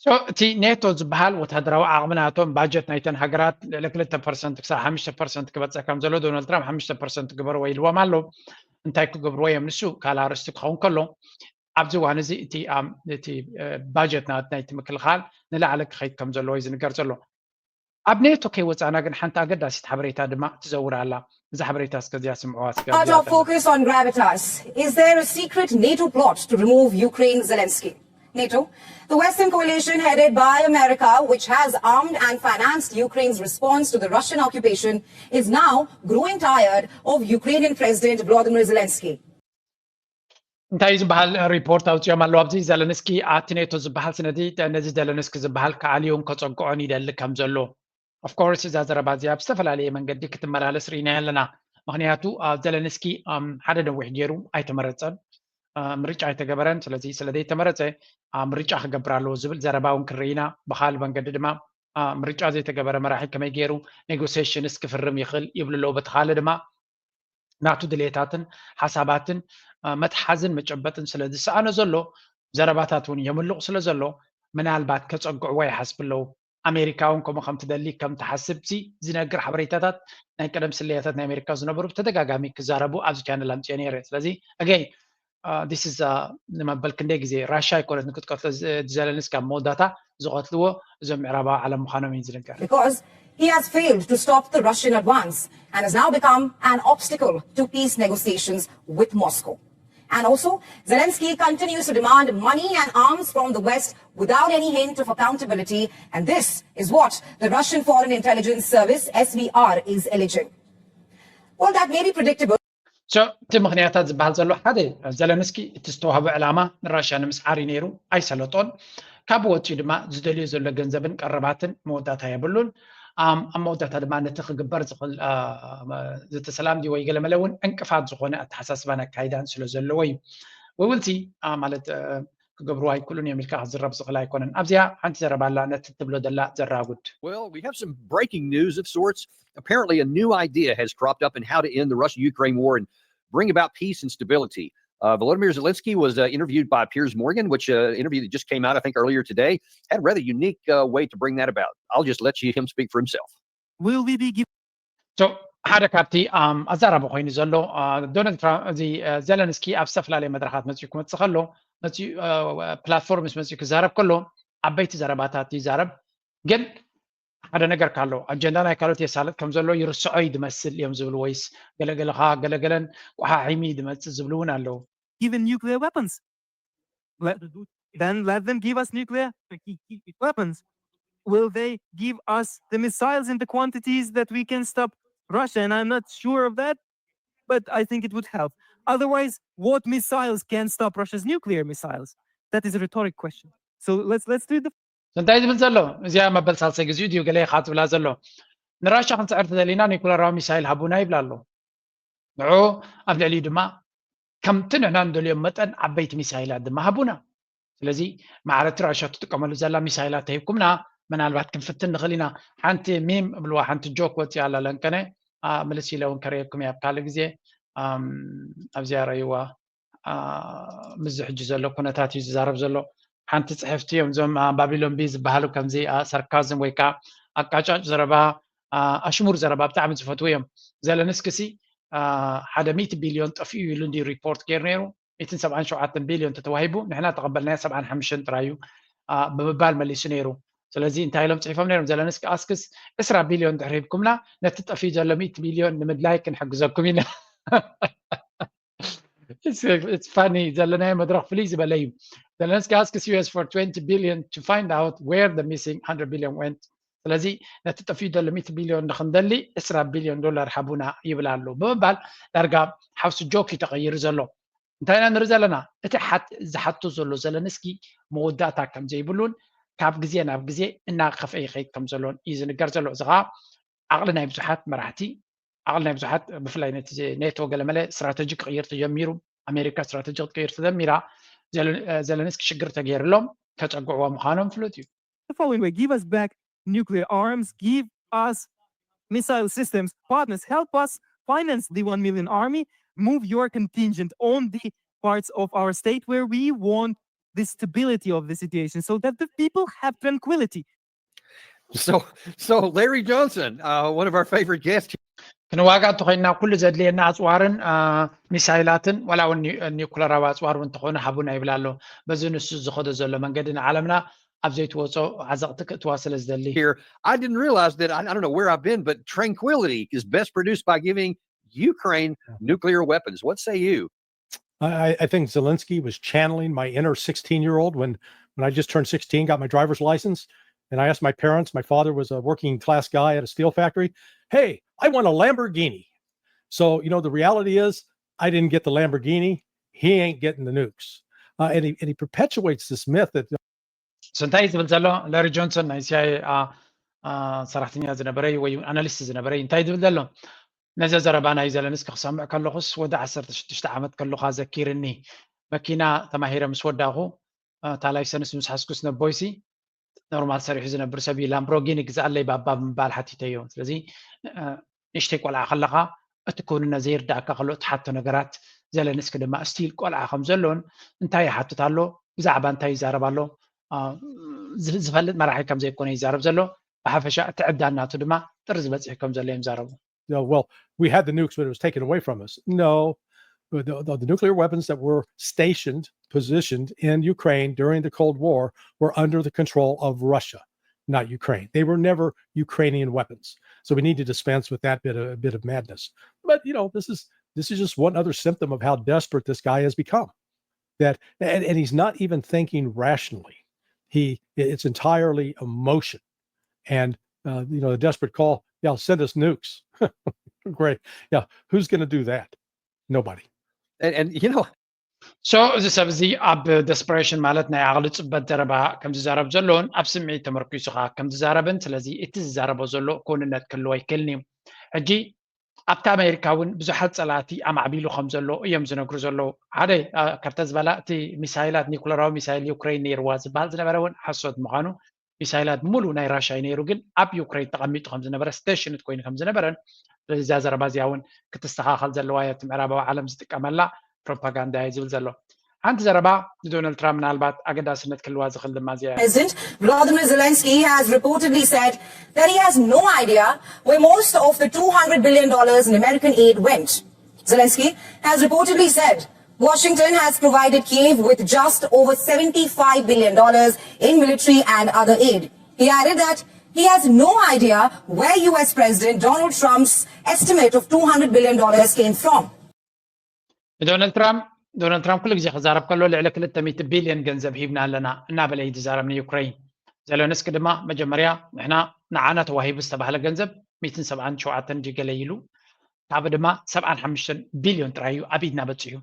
So እቲ ኔቶ ዝበሃል ወታደራዊ ዓቕሚ ናቶም ባጀት ናይተን ሃገራት ልዕሊ ክልተ ፐርሰንት ክሳብ ሓሙሽተ ፐርሰንት ክበፅሕ ከም ዘሎ ዶናልድ ትራምፕ ሓሙሽተ ፐርሰንት ግበርዎ ኢልዎም ኣሎ። እንታይ ክገብርዎ እዮም ንሱ ካልእ ኣርእስቲ ክኸውን ከሎ ኣብዚ እዋን እዚ እቲ እቲ ባጀት ናይቲ ምክልኻል ንላዕሊ ክኸይድ ከም ዘለዎ እዩ ዝንገር ዘሎ። ኣብ ኔቶ ከይወፃእና ግን ሓንቲ ኣገዳሲት ሓበሬታ ድማ ትዘውር ኣላ። እዛ ሓበሬታ እስከዚኣ ስምዕዋ እስከ Out of focus on gravitas. Is there a secret NATO plot to remove Ukraine Zelensky? NATO, the Western coalition headed by America, which has armed and financed Ukraine's response to the Russian occupation, is now growing tired of Ukrainian President Volodymyr Zelensky. እንታይ ዝበሃል ሪፖርት ኣውፅኦም ኣለዉ ኣብዚ ዘለንስኪ ኣቲ ኔቶ ዝበሃል ስነዚ ነዚ ዘለንስኪ ዝበሃል ክኣልዮን ከፀግዖን ይደሊ ከም ዘሎ ኦፍኮርስ እዛ ዘረባ እዚኣ ብዝተፈላለየ መንገዲ ክትመላለስ ርኢና ኣለና። ምክንያቱ ዘለንስኪ ሓደ ነዊሕ ገይሩ ኣይተመረፀን፣ ምርጫ ኣይተገበረን። ስለዚ ስለዘይተመረፀ ምርጫ ክገብር ኣለዎ ዝብል ዘረባ እውን ክርኢ ኢና። ብካል መንገዲ ድማ ምርጫ ዘይተገበረ መራሒ ከመይ ገይሩ ኔጎሲሽንስ ክፍርም ይኽእል ይብሉ ኣለዉ። በቲ ካልእ ድማ ናቱ ድሌታትን ሓሳባትን መትሓዝን መጨበጥን ስለ ዝሰኣኖ ዘሎ ዘረባታት እውን የምልቑ ስለ ዘሎ ምናልባት ከፀግዕዎ ይሓስብ ኣለዉ። ኣሜሪካ እውን ከምኡ ከም ትደሊ ከም ትሓስብ ሲ ዝነግር ሓበሬታታት ናይ ቀደም ስለያታት ናይ ኣሜሪካ ዝነበሩ ብተደጋጋሚ ክዛረቡ ኣብዚ ቻነል ኣምፅኦ ነይረ። ስለዚ ኣገይ this is ንመበል ክንደይ ግዜ ራሻ ኣይኮነት ንክትቀትሎ ዘለንስኪ ኣብ መወዳታ ዝቐትልዎ እዞም ምዕራባዊ ዓለም ምዃኖም እዩ ዝነገር። Because he has failed to stop the Russian advance and has now become an obstacle to peace negotiations with Moscow. And also, Zelensky continues to demand money and arms from the West without any hint of accountability, and this is what the Russian Foreign Intelligence Service, S V R, is alleging. Well, that may be predictable. So እቲ ምክንያታት ዝበሃል ዘሎ ሓደ ዘለንስኪ እቲ ዝተዋህቦ ዕላማ ንራሽያ ንምስዓር እዩ ነይሩ፣ ኣይሰለጦን። ካብ ወፂኡ ድማ ዝደልዮ ዘሎ ገንዘብን ቀረባትን መወዳእታ የብሉን። ኣብ መወዳእታ ድማ ነቲ ክግበር ዝኽእል ዘተሰላም ወይ ገለመለ እውን ዕንቅፋት ዝኾነ ኣተሓሳስባን ኣካይዳን ስለ ዘለዎ እዩ። We will see ማለት ክገብርዎ ኣይክእሉን እዮም ኢልካ ክዝረብ ዝኽእል ኣይኮነን። ኣብዚኣ ሓንቲ ዘረባ ኣላ ነቲ ትብሎ ዘላ ዘራጉድ። Well, we have some breaking news of sorts. Apparently, a new idea has cropped up in how to end the Russia Ukraine war and bring about peace and stability. Uh, Volodymyr Zelensky was uh, interviewed by Piers Morgan, which uh, interview that just came out, I think, earlier today, had a rather unique uh, way to bring that about. I'll just let you, him speak for himself. Will we be given ሓደ ካብቲ ኣዛራቢ ኮይኑ ዘሎ ዶናልድ ትራምፕ እዚ ዘለንስኪ ኣብ ዝተፈላለየ መድረኻት መፅኡ ክመፅእ ከሎ መፅኡ ፕላትፎርምስ መፅኡ ክዛረብ ከሎ ዓበይቲ ዘረባታት ይዛረብ። ግን ሓደ ነገር ካሎ ኣጀንዳ ናይ ካልኦት የሳልጥ ከም ዘሎ ይርስዖ እዩ ዝመስል እዮም ዝብሉ ወይስ ገለገለኻ ገለገለን ቆሓሒሚ ዝመፅእ ዝብሉ እውን ኣለዉ። Given nuclear weapons. Let, then let them give us nuclear weapons. Will they give us the missiles in the quantities that we can stop Russia? And I'm not sure of that, but I think it would help. Otherwise, what missiles can stop Russia's nuclear missiles? That is a rhetoric question. So let's let's do the እንታይ ዝብል ዘሎ እዚኣ መበል ሳልሳይ ግዜኡ ድዩ ገለ ኢኻ ትብላ ዘሎ ንራሻ ክንስዕር ተደሊና ኒኩለራዊ ሚሳይል ሃቡና ይብላ ኣሎ። ንዑ ኣብ ልዕሊኡ ድማ ከምቲ ንሕና ንደልዮም መጠን ዓበይቲ ሚሳይላት ድማ ሃቡና። ስለዚ ማዕረ እቲ ራሻ ትጥቀመሉ ዘላ ሚሳይላት ተሂብኩምና ምናልባት ክንፍትን ንኽእል ኢና። ሓንቲ ሚም እብልዋ ሓንቲ ጆክ ወፂኣ ኣላ ለንቀነ ምልስ ኢለ እውን ከርእየኩም እየ ኣብ ካልእ ግዜ ኣብዚኣ ረእይዋ። ምስዚ ሕጂ ዘሎ ኩነታት እዩ ዝዛረብ ዘሎ። ሓንቲ ፅሕፍቲ እዮም እዞም ባቢሎን ቢ ዝበሃሉ ከምዚ ሳርካዝም ወይ ከዓ ኣቃጫጭ ዘረባ ኣሽሙር ዘረባ ብጣዕሚ ዝፈትዉ እዮም። ዘለንስኪ ሲ ሓደ ሚእቲ ቢልዮን ጠፊኡ ኢሉ እንዲ ሪፖርት ገይሩ ነይሩ። ሚእትን ሰብዓን ሸውዓተን ቢልዮን ተተዋሂቡ፣ ንሕና ተቐበልናዮ ሰብዓን ሓሙሽተን ጥራይ እዩ ብምባል መሊሱ ነይሩ። ስለዚ እንታይ ኢሎም ፅሒፎም ነይሮም? ዘለንስኪ ኣስክስ ዕስራ ቢልዮን ድሕሪ ሂብኩምና፣ ነቲ ጠፊኡ ዘሎ ሚእቲ ቢልዮን ንምድላይ ክንሕግዘኩም ኢና። ፋኒ ዘለናዮ መድረክ ፍልይ ዝበለ እዩ። ዘለንስኪ ኣስክስ ዩ ኤስ for twenty billion to find out where the missing hundred billion went። ስለዚ ነቲ ጠፊኡ ዘሎ ሚእቲ ቢልዮን ንክንደሊ ዕስራ ቢልዮን ዶላር ሃቡና ይብል ኣሎ ብምባል ዳርጋ ሓውሲ ጆክ እዩ ተቐይሩ ዘሎ። እንታይ ኢና ንርኢ ዘለና? እቲ ሓት ዝሓቶ ዘሎ ዘለንስኪ መወዳእታ ከም ዘይብሉን ካብ ግዜ ናብ ግዜ እናኸፍአ ይኸይድ ከም ዘሎን እዩ ዝንገር ዘሎ። እዚ ከዓ ዓቕሊ ናይ ብዙሓት መራሕቲ፣ ዓቕሊ ናይ ብዙሓት፣ ብፍላይ ነቲ ኔቶ ገለመለ ስትራተጂ ክቕይር ተጀሚሩ፣ ኣሜሪካ ስትራተጂ ክትቀይር ተጀሚራ፣ ዘለንስኪ ሽግር ተገይርሎም ከፀግዕዎ ምዃኖም ፍሉጥ እዩ። The following way: give us back nuclear arms, give us missile systems, partners, help us finance the one million army, move your contingent on the parts of our state where we want the stability of the situation so that the people have tranquility. So, so Larry Johnson, uh, one of our favorite guests. ክንዋጋእ እንተኮይንና ኩሉ ዘድልየና ኣፅዋርን ሚሳይላትን ዋላ እውን ኒኩለራዊ ኣፅዋር እውን እንተኾነ ሃቡና ይብል ኣሎ። በዚ ንሱ ዝኸዶ ዘሎ መንገዲ ንዓለምና ኣብ ዘይትወፆ ዓዘቕቲ ክእትዋ ስለ ዝደሊ። Here, I didn't realize that I, I don't know where I've been, but tranquility is best produced by giving Ukraine nuclear weapons. What say you? I, I think Zelensky was channeling my inner sixteen year old when, when I just turned sixteen, got my driver's license. And I asked my parents, my father was a working class guy at a steel factory. Hey, I want a Lamborghini. So, you know, the reality is I didn't get the Lamborghini. He ain't getting the nukes. Uh, and, he, and he perpetuates this myth that እንታይ ዝብል ዘሎ? ላሪ ጆንሰን ናይ ሲኣይኤ ሰራሕተኛ ዝነበረ ወይ ኣናሊስት ዝነበረ እንታይ ዝብል ዘሎ? ነዚ ዘረባ ናይ ዘለንስኪ ክሰምዕ ከለኹስ ወዲ ዓሰርተ ሽዱሽተ ዓመት ከለኻ ዘኪርኒ። መኪና ተማሂረ ምስ ወዳኹ እታ ላይሰንስ ምስ ሓዝኩስ ነቦይሲ ኖርማል ሰሪሑ ዝነብር ሰብ እዩ። ላምብሮጊኒ ግዛኣለይ ባባ ብምባል ሓቲተዮ። ስለዚ ንእሽተይ ቆልዓ ከለኻ እቲ ክውንነት ዘይርዳእካ ከሎ እትሓቶ ነገራት ዘለንስኪ ድማ ስቲል ቆልዓ ከም ዘሎን እንታይ ይሓትት ኣሎ፣ ብዛዕባ እንታይ ይዛረብ ኣሎ ዝፈልጥ መራሒ ከም ዘይኮነ ይዛረብ ዘሎ። ብሓፈሻ እቲ ዕብዳን ናቱ ድማ ጥርዚ በፂሑ ከም ዘሎ እዮም ዛረቡ። Well, we had the nukes, but it was taken away from us. No, the, the, the nuclear weapons that were stationed, positioned in Ukraine during the Cold War were under the control of Russia, not Ukraine. They were never Ukrainian weapons. So we need to dispense with that bit of, a bit of madness. But, you know, this is this is just one other symptom of how desperate this guy has become. That and, and he's not even thinking rationally. He it's entirely emotion. And uh, you know, the desperate call, yeah, send us nukes. Great. Yeah, who's going to do that? Nobody. And, and you know, so እዚ ሰብ እዚ ኣብ ደስፐሬሽን ማለት ናይ ዓቕሊ ፅበት ዘረባ ከም ዝዛረብ ዘሎን ኣብ ስምዒት ተመርኪሱ ከዓ ከም ዝዛረብን፣ ስለዚ እቲ ዝዛረቦ ዘሎ ክውንነት ክህልዎ ኣይክእልን እዩ። ሕጂ ኣብቲ ኣሜሪካ እውን ብዙሓት ፀላእቲ ኣማዕቢሉ ከም ዘሎ እዮም ዝነግሩ ዘለዉ። ሓደ ከርተ ዝበላ እቲ ሚሳይላት ኒኩለራዊ ሚሳይል ዩክሬን ነይርዋ ዝበሃል ዝነበረ እውን ሓሶት ምዃኑ፣ ሚሳይላት ብምሉእ ናይ ራሻ እዩ ነይሩ፣ ግን ኣብ ዩክሬን ተቐሚጡ ከም ዝነበረ ስቴሽንድ ኮይኑ ከም ዝነበረን፣ ስለዚ እዛ ዘረባ እዚኣ እውን ክትስተኻኸል ዘለዋ እያ፣ እቲ ምዕራባዊ ዓለም ዝጥቀመላ ፕሮፓጋንዳ እየ ዝብል ዘሎ። ሓንቲ ዘረባ ንዶናልድ ትራምፕ ምናልባት ኣገዳስነት ክህልዋ ዝኽእል ድማ እዚኣ እያ። President Volodymyr Zelensky has reportedly said that he has no idea where most of the two hundred billion dollars in American aid went. Zelensky has reportedly said Washington has provided Kyiv with just over seventy-five billion dollars in military and other aid. He added that he has no idea where U S President Donald Trump's estimate of two hundred billion dollars came from. ንዶናልድ ትራምፕ ዶናልድ ትራምፕ ኩሉ ግዜ ክዛረብ ከሎ ልዕሊ ክልተ ሚእቲ ቢልዮን ገንዘብ ሂብና ኣለና እናበለ እዩ ዝዛረብ ንዩክሬን። ዘለንስኪ ድማ መጀመርያ ንሕና ንዓና ተዋሂቡ ዝተባህለ ገንዘብ ሚእትን ሰብዓን ሸውዓተን ድዩ ገለ ኢሉ፣ ካብ ድማ ሰብዓን ሓሙሽተን ቢልዮን ጥራይ እዩ ኣብ ኢድና በፂሑ።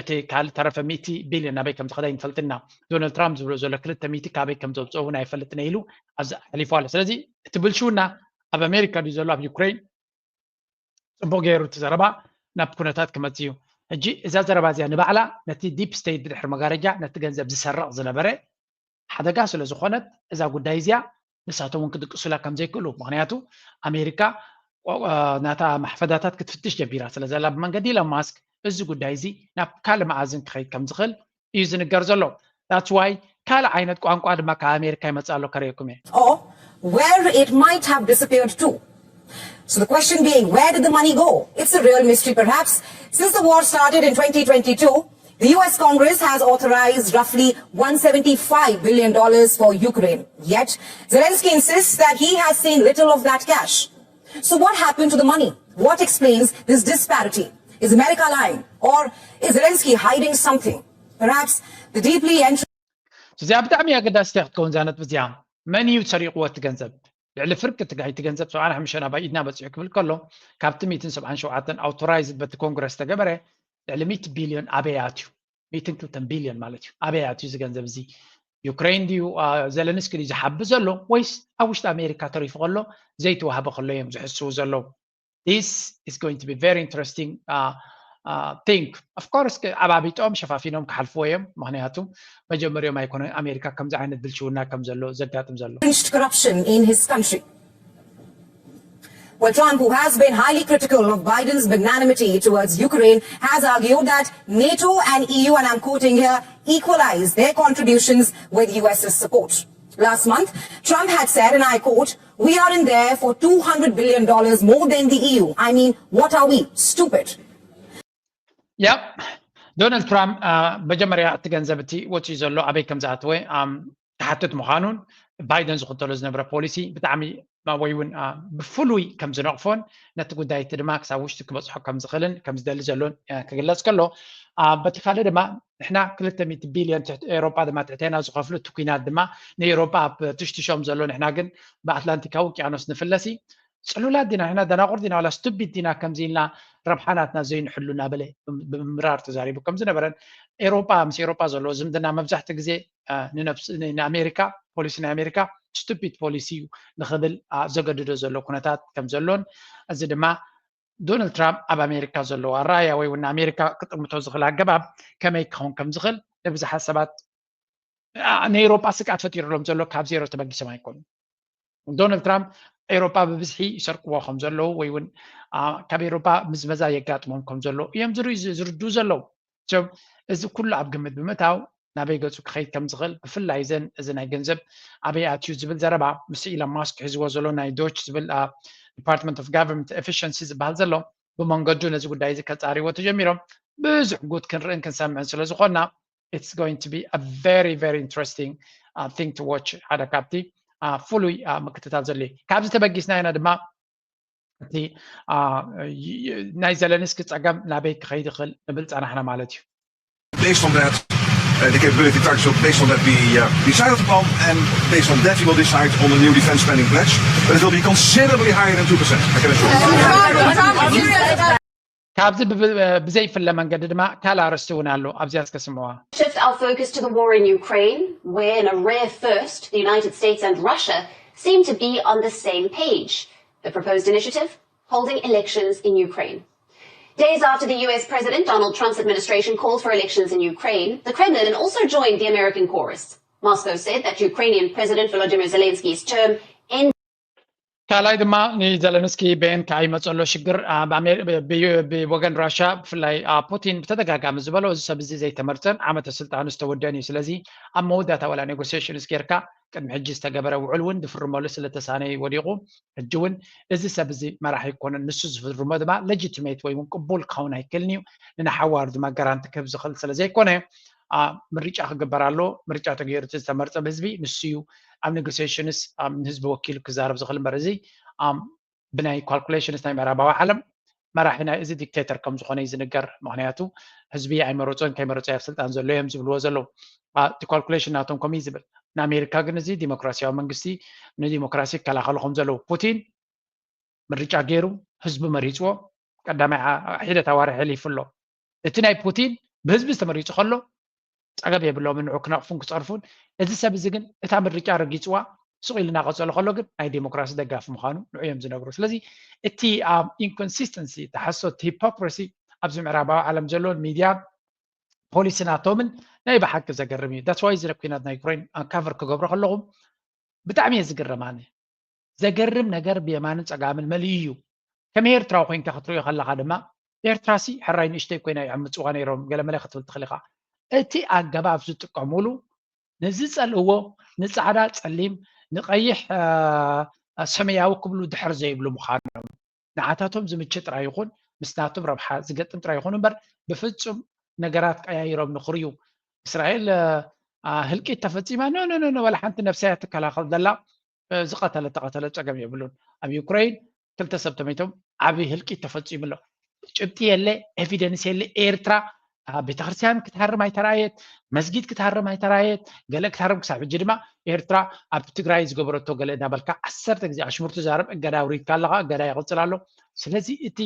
እቲ ካልእ ተረፈ ሚእቲ ቢልዮን ናበይ ከም ዝኸደ ኣይንፈልጥና። ዶናልድ ትራምፕ ዝብሎ ዘሎ ክልተ ሚእቲ ካበይ ከም ዘውፅኦ እውን ኣይፈልጥን ኢሉ ኣብዚ ኣሕሊፉ ኣሎ። ስለዚ እቲ ብልሽውና ኣብ ኣሜሪካ ድዩ ዘሎ ኣብ ዩክሬን? ፅቡቅ ገይሩ እቲ ዘረባ ናብ ኩነታት ክመፅእ እዩ። ሕጂ እዛ ዘረባ እዚኣ ንባዕላ ነቲ ዲፕ ስቴት ብድሕሪ መጋረጃ ነቲ ገንዘብ ዝሰርቕ ዝነበረ ሓደጋ ስለ ዝኾነት እዛ ጉዳይ እዚኣ ንሳቶም እውን ክድቅሱላ ከም ዘይክእሉ፣ ምክንያቱ ኣሜሪካ ናታ ማሕፈዳታት ክትፍትሽ ጀሚራ ስለ ዘላ ብመንገዲ ኢሎን ማስክ እዚ ጉዳይ እዚ ናብ ካልእ መኣዝን ክኸይድ ከም ዝኽእል እዩ ዝንገር ዘሎ። That's why ካልእ ዓይነት ቋንቋ ድማ ካብ ኣሜሪካ ይመፅእ ኣሎ ከርእየኩም እየ። Or where it might have disappeared to. So the question being, where did the money go? It's a real mystery, perhaps. Since the war started in twenty twenty-two, the U S Congress has authorized roughly one seventy-five billion dollars for Ukraine. Yet, Zelensky insists that he has seen little of that cash. So what happened to the money? What explains this disparity? Is America lying? Or is Zelensky hiding something? Perhaps the deeply entrenched እዚኣ ብጣዕሚ ኣገዳሲት ክትከውን እዛ ነጥቢ እዚኣ። መን እዩ ሰሪቕዎ እቲ ገንዘብ? ልዕሊ ፍርቂ ትግራይ እቲ ገንዘብ ሰብዓን ሓሙሽተን ኣባይ ኢድና በፂሑ ክብል ከሎ፣ ካብቲ ሚእትን ሰብዓን ሸውዓተን ኣውቶራይዝድ በቲ ኮንግረስ ተገበረ ልዕሊ ሚእቲ ቢልዮን ኣበይ ኣትዩ? ሚእትን ክልተን ቢልዮን ማለት እዩ። ኣበይ ኣትዩ እዚ ገንዘብ እዚ? ዩክሬን ድዩ? አ፣ ዘለንስኪ ድዩ ዝሓቢ ዘሎ? ወይስ ኣብ ውሽጢ ኣሜሪካ ተሪፉ ከሎ ዘይተዋህበ ከሎ እዮም ዝሕስቡ ዘለዉ? This is going to be very interesting uh, uh, thing. Of course ዓባቢጦም ሸፋፊኖም ክሓልፍዎ እዮም። ምክንያቱ መጀመሪዮም ኣይኮነ ኣሜሪካ ከምዚ ዓይነት ብልሽውና ከም ዘሎ ዘጋጥም ዘሎ። Corruption in his country. Well, Trump, who has been highly critical of Biden's magnanimity towards Ukraine, has argued that NATO and E U, and I'm quoting here, equalize their contributions with U S's support. Last month, Trump had said, and I quote, "We are in there for two hundred billion dollars more than the E U. I mean, what are we? Stupid." Yeah. ዶናልድ ትራምፕ መጀመርያ እቲ ገንዘብ እቲ ወፂኡ ዘሎ ኣበይ ከም ዝኣተወ ክሓትት ምዃኑን ባይደን ዝኽተሎ ዝነበረ ፖሊሲ ብጣዕሚ ወይ እውን ብፍሉይ ከም ዝነቕፎን ነቲ ጉዳይ እቲ ድማ ክሳብ ውሽጢ ክበፅሖ ከም ዝኽእልን ከም ዝደሊ ዘሎን ክግለፅ ከሎ፣ በቲ ካልእ ድማ ንሕና ክልተ ሚእቲ ቢልዮን ኤሮጳ ድማ ትሕቴና ዝኸፍሉ እቲ ኩናት ድማ ንኤሮጳ ኣብ ትሽትሾም ዘሎ ንሕና ግን ብኣትላንቲካዊ ውቅያኖስ ንፍለሲ ፅሉላት ዲና ንሕና ደናቑር ዲና ዋላ ስቱፒድ ዲና ከምዚ ኢልና ረብሓ ናትና ዘይንሕሉ እናበለ ብምምራር ተዛሪቡ ከም ዝነበረን ኤሮጳ ምስ ኤሮጳ ዘለዎ ዝምድና መብዛሕትኡ ግዜ ንኣሜሪካ ፖሊሲ ናይ ኣሜሪካ ስቱፒድ ፖሊሲ እዩ ንክብል ዘገድዶ ዘሎ ኩነታት ከም ዘሎን እዚ ድማ ዶናልድ ትራምፕ ኣብ ኣሜሪካ ዘለዎ ኣረኣያ ወይ እውን ንኣሜሪካ ክጥምቶ ዝኽእል ኣገባብ ከመይ ክኸውን ከም ዝኽእል ንብዙሓት ሰባት ንኤሮጳ ስግኣት ፈጢሩሎም ዘሎ ካብ ዜሮ ተበጊሶም ኣይኮኑን። ዶናልድ ትራምፕ ኤሮጳ ብብዝሒ ይሰርቅዎ ከም ዘለዉ ወይ እውን ካብ ኤሮጳ ምዝመዛ የጋጥሞም ከም ዘሎ እዮም ዝርድኡ ዘለዉ። እዚ ኩሉ ኣብ ግምት ብምእታው ናበይ ገፁ ክኸይድ ከም ዝኽእል ብፍላይ ዘን እዚ ናይ ገንዘብ ኣበይ ኣትዩ ዝብል ዘረባ ምስ ኢሎን ማስክ ሒዝዎ ዘሎ ናይ ዶች ዝብል Department of Government Efficiency ዝበሃል ዘሎ ብመንገዱ ነዚ ጉዳይ እዚ ከፃሪዎ ተጀሚሮም ብዙሕ ጉድ ክንርእን ክንሰምዕን ስለ ዝኾንና it's going to be a very very interesting uh, thing to watch ሓደ ካብቲ uh, ፍሉይ uh, ምክትታል ዘድልዮ ካብዚ ተበጊስና ኢና ድማ እቲ ናይ ዘለንስኪ ፀገም ናበይ ክኸይድ ይኽእል ንብል ፀናሕና ማለት እዩ። Based on that, uh, the capability targets will, based on that, be uh, decided upon, and based on that, we will decide on the new defense spending pledge. But it will be considerably higher than two percent, I can assure you. ካብዚ ብዘይፍለ መንገዲ ድማ ካልእ ኣርእስቲ እውን ኣሎ። ኣብዚኣ እስከ ስምዕዋ። Shift our focus to the war in Ukraine, where in a rare first, the United States and Russia seem to be on the same page. The proposed initiative, holding elections in Ukraine. Days after the U S President Donald Trump's administration called for elections in Ukraine, the Kremlin also joined the American chorus. Moscow said that Ukrainian President Volodymyr Zelensky's term ended. ካልኣይ ድማ ንዘለንስኪ በየን ከኣ ይመፀሎ ሽግር ብወገን ራሻ ብፍላይ ፑቲን ብተደጋጋሚ ዝበሎ እዚ ሰብ እዚ ዘይተመርፀን ዓመተ ስልጣኑ ዝተወደን እዩ። ስለዚ ኣብ መወዳእታ ዋላ ኔጎሲሽንስ ጌርካ ቅድሚ ሕጂ ዝተገበረ ውዕል እውን ዝፍርመሉ ስለተሳነዩ ወዲቑ ሕጂ እውን እዚ ሰብ እዚ መራሒ ኣይኮነን። ንሱ ዝፍርሞ ድማ ሌጂቲሜት ወይ እውን ቅቡል ክኸውን ኣይክእልን እዩ። ንንሓዋሩ ድማ ጋራንቲ ክህብ ዝኽእል ስለዘይኮነ ምርጫ ክግበር ኣሎ። ምርጫ ተገይሩ እቲ ዝተመርፀ ብህዝቢ ንሱ እዩ ኣብ ኔጎሲሽንስ ንህዝቢ ወኪሉ ክዛረብ ዝኽእል እምበር እዚ ብናይ ካልኩሌሽንስ ናይ ምዕራባዊ ዓለም መራሒ ናይ እዚ ዲክቴተር ከም ዝኾነ እዩ ዝንገር። ምክንያቱ ህዝቢ ኣይመረፆን ከይመረፆ ኣብ ስልጣን ዘሎ እዮም ዝብልዎ ዘለዉ። እቲ ካልኩሌሽን ናቶም ከምኡ እዩ ዝብል። ንኣሜሪካ ግን እዚ ዲሞክራሲያዊ መንግስቲ ንዲሞክራሲ ይከላኸሉ ከም ዘለዉ ፑቲን ምርጫ ገይሩ ህዝቢ መሪፅዎ ቀዳማይ ሒደት ኣዋርሕ ሕሊፉ ኣሎ። እቲ ናይ ፑቲን ብህዝቢ ዝተመሪፁ ከሎ ፀገም የብሎምን ንዑ ክነቕፉን ክፀርፉን። እዚ ሰብ እዚ ግን እታ ምርጫ ረጊፅዋ ስቕ ኢሉ እናቐፀሎ ከሎ ግን ናይ ዴሞክራሲ ደጋፊ ምዃኑ ንዑ እዮም ዝነግሩ። ስለዚ እቲ ኢንኮንሲስተንሲ፣ እቲ ሓሶት፣ እቲ ሂፖክሪሲ ኣብዚ ምዕራባዊ ዓለም ዘለውን ሚድያን ፖሊሲ ናቶምን ናይ ብሓቂ ዘገርም እዩ። That's why እዚ ኩናት ናይ ዩክሬን ካቨር ክገብሮ ከለኹም ብጣዕሚ እየ ዝግረም ኣነ። ዘገርም ነገር ብየማንን ፀጋምን መሊኡ እዩ። ከም ኤርትራዊ ኮይንካ ክትሪኦ ከለኻ ድማ ኤርትራሲ ሕራይ ንእሽተይ ኮይና እዮም ምፅዋ ነይሮም ገለመለ ክትብል ትኽእል ኢኻ። እቲ ኣገባብ ዝጥቀሙሉ ንዝፀልእዎ ንፃዕዳ ፀሊም ንቐይሕ ሰማያዊ ክብሉ ድሕር ዘይብሉ ምዃኖም፣ ንዓታቶም ዝምች ጥራይ ይኹን ምስ ናቶም ረብሓ ዝገጥም ጥራይ ይኹን እምበር፣ ብፍጹም ነገራት ቀያይሮም ንኽርእዩ፣ እስራኤል ህልቂት ተፈጺማ፣ ኖ ኖ ኖ፣ ዋላ ሓንቲ ነብሰያ ትከላኸል ዘላ፣ ዝቐተለ ተቐተለ ጸገም የብሉን። ኣብ ዩክሬን ክልተ ሰብ ተመይቶም፣ ዓብዪ ህልቂት ተፈጺሙ ኣሎ። ጭብጢ የለ፣ ኤቪደንስ የለ። ኤርትራ ቤተክርስትያን ክትሃርም ኣይተራየት፣ መስጊድ ክትሃርም ኣይተራየት። ገለ ክትሃርም፣ ክሳብ ሕጂ ድማ ኤርትራ ኣብ ትግራይ ዝገበረቶ ገለ እናበልካ ዓሰርተ ግዜ ኣሽሙር ትዛረብ። እገዳ ኣውሪድካ ኣለኻ፣ እገዳ ይቕጽል ኣሎ። ስለዚ እቲ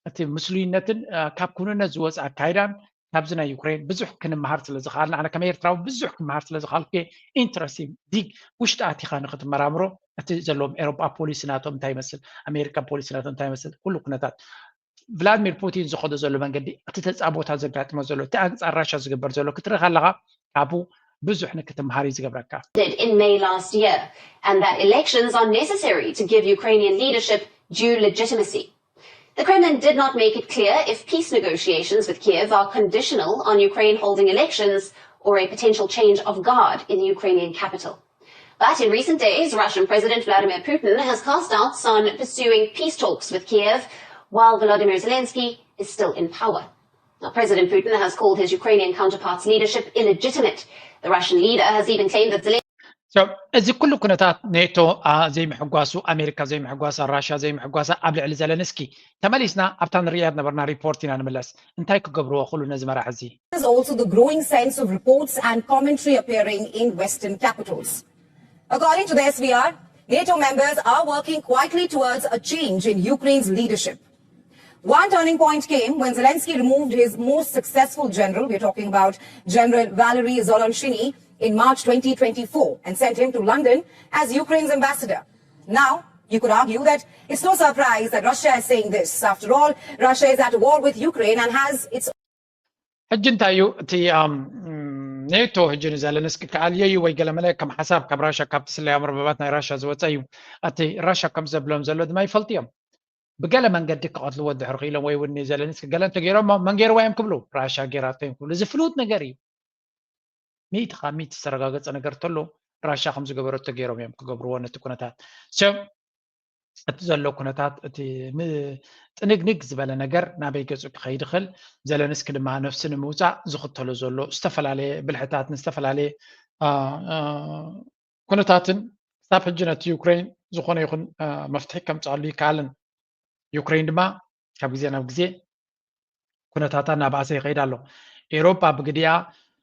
እቲ ምስሉይነትን ካብ ክውንነት ዝወፀ ኣካይዳን ካብዚ ናይ ዩክሬን ብዙሕ ክንመሃር ስለ ዝኽኣልና፣ ኣነ ከም ኤርትራዊ ብዙሕ ክመሃር ስለ ዝኽኣልኩ፣ ኢንትረስቲንግ ዲግ ውሽጢ ኣቲኻ ንክትመራምሮ፣ እቲ ዘለዎም ኤሮጳ ፖሊሲ ናቶም እንታይ ይመስል፣ ኣሜሪካ ፖሊሲ ናቶም እንታይ ይመስል፣ ኩሉ ኩነታት። ቭላድሚር ፑቲን ዝኸዶ ዘሎ መንገዲ፣ እቲ ተፃቦታት ዘጋጥሞ ዘሎ፣ እቲ ኣንፃር ራሻ ዝግበር ዘሎ ክትርኢ ከለኻ፣ ካብኡ ብዙሕ ንክትመሃር እዩ ዝገብረካ። In May last year, and that elections are necessary to give Ukrainian leadership due legitimacy. The Kremlin did not make it clear if peace negotiations with Kiev are conditional on Ukraine holding elections or a potential change of guard in the Ukrainian capital. But in recent days, Russian President Vladimir Putin has cast doubts on pursuing peace talks with Kiev while Volodymyr Zelensky is still in power. Now, President Putin has called his Ukrainian counterpart's leadership illegitimate. The Russian leader has even claimed that Zelensky እዚ ኩሉ ኩነታት ኔቶ ዘይምሕጓሱ፣ ኣሜሪካ ዘይምሕጓሳ፣ ራሽያ ዘይምሕጓሳ ኣብ ልዕሊ ዘለንስኪ፣ ተመሊስና ኣብታ ንርእያ ዝነበርና ሪፖርት ኢና ንምለስ። እንታይ ክገብርዎ ኩሉ ነዚ መራሒ እዚ? There's also the growing sense of reports and commentary appearing in Western capitals. According to the S V R, NATO members are working quietly towards a change in Ukraine's leadership. One turning point came when Zelensky removed his most successful general, we're talking about General Valery Zoloshiny, in March twenty twenty-four and sent him to London as Ukraine's ambassador. Now, you could argue that it's no surprise that Russia is saying this. After all, Russia is at war with Ukraine and has its ሕጂ እንታይ እዩ እቲ ኔቶ ሕጂ ንዘለንስኪ ክኣልዮ እዩ ወይ ገለመለ ከም ሓሳብ ካብ ራሻ ካብቲ ስለያ መርበባት ናይ ራሻ ዝወፀ እዩ። እቲ ራሻ ከም ዘብሎም ዘሎ ድማ ይፈልጡ እዮም። ብገለ መንገዲ ክቐትልዎ ድሕር ክኢሎም ወይ እውን ንዘለንስኪ ገለ እንተገይሮሞ መን ገይርዋ እዮም ክብሉ፣ ራሻ ገይራቶ እዮም ክብሉ፣ እዚ ፍሉጥ ነገር እዩ። ሚእቲ ካብ ሚእቲ ዝተረጋገፀ ነገር ተሎ ራሻ ከም ዝገበረቶ ገይሮም እዮም ክገብርዎ ነቲ ኩነታት ሰብ እቲ ዘሎ ኩነታት እቲ ጥንግንግ ዝበለ ነገር ናበይ ገፁ ክኸይድ ይኽእል። ዘለንስኪ ድማ ነፍሲ ንምውፃእ ዝኽተሎ ዘሎ ዝተፈላለየ ብልሕታትን ዝተፈላለየ ኩነታትን ክሳብ ሕጂ ነቲ ዩክሬን ዝኾነ ይኹን መፍትሒ ከምፅኣሉ ይከኣልን። ዩክሬን ድማ ካብ ግዜ ናብ ግዜ ኩነታታ እናባእሰ ይኸይድ ኣሎ። ኤሮጳ ብግዲኣ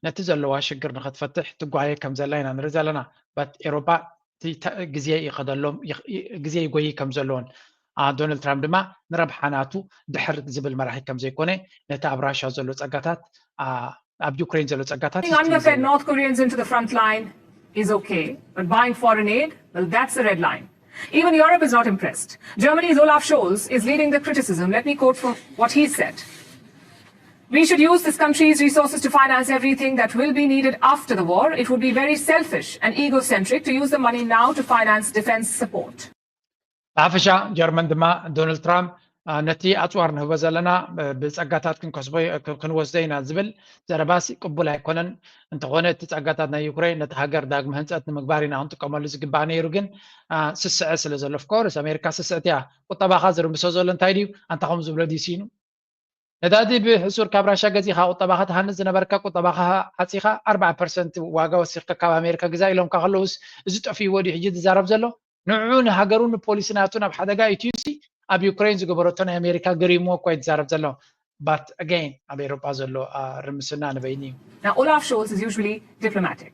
ነቲ ዘለዋ ሽግር ንኸትፈትሕ ትጓየ ከም ዘላ ኢና ንርኢ ዘለና። በት ኤሮጳ ግዜ ይኸደሎም ግዜ ይጎይ ከም ዘለዎን ዶናልድ ትራምፕ ድማ ንረብሓ ናቱ ድሕር ዝብል መራሒ ከም ዘይኮነ ነቲ ኣብ ራሻ ዘሎ ጸጋታት ኣብ ዩክሬን ዘሎ ጸጋታት Putting underfed North Koreans into the front line is okay, but buying foreign aid, well, that's a red line. Even Europe is not impressed. Germany's Olaf Scholz is leading the criticism. Let me quote from what he said. We should use this country's resources to finance everything that will be needed after the war. It would be very selfish and egocentric to use the money now to finance defense support. ብሓፈሻ ጀርመን ድማ ዶናልድ ትራምፕ ነቲ ኣፅዋር ንህቦ ዘለና ብፀጋታት ክንከስቦ ክንወስዶ ኢና ዝብል ዘረባሲ ቅቡል ኣይኮነን። እንተኾነ እቲ ፀጋታት ናይ ዩክሬን ነቲ ሃገር ዳግመ ህንፀት ንምግባር ኢና ክንጥቀመሉ ዝግባእ ነይሩ፣ ግን ስስዐ ስለ ዘሎ፣ ኦፍኮርስ ኣሜሪካ ስስዕቲ እያ። ቁጠባኻ ዝርምሶ ዘሎ እንታይ ድዩ? ኣንታ ከም ዝብሎ ድዩ ሲኑ? ነዳዲ ብሕሱር ካብ ራሻ ገዚኻ ቁጠባኻ ትሃንፅ ዝነበርካ ቁጠባኻ ዓፂኻ ኣርባዓ ፐርሰንት ዋጋ ወሲኽካ ካብ ኣሜሪካ ግዛ ኢሎምካ ከለውስ እዚ ጠፊእዎ ድዩ ሕጂ ዝዛረብ ዘሎ? ንዑ ንሃገሩን ንፖሊሲ ናቱን ኣብ ሓደጋ ኢትዩሲ ኣብ ዩክሬን ዝገበረቶ ናይ ኣሜሪካ ግሪምዎ እኳ እዩ ዝዛረብ ዘሎ። But again ኣብ ኤሮጳ ዘሎ ርምስና ንበይኑ እዩ። Now, Olaf Scholz is usually diplomatic.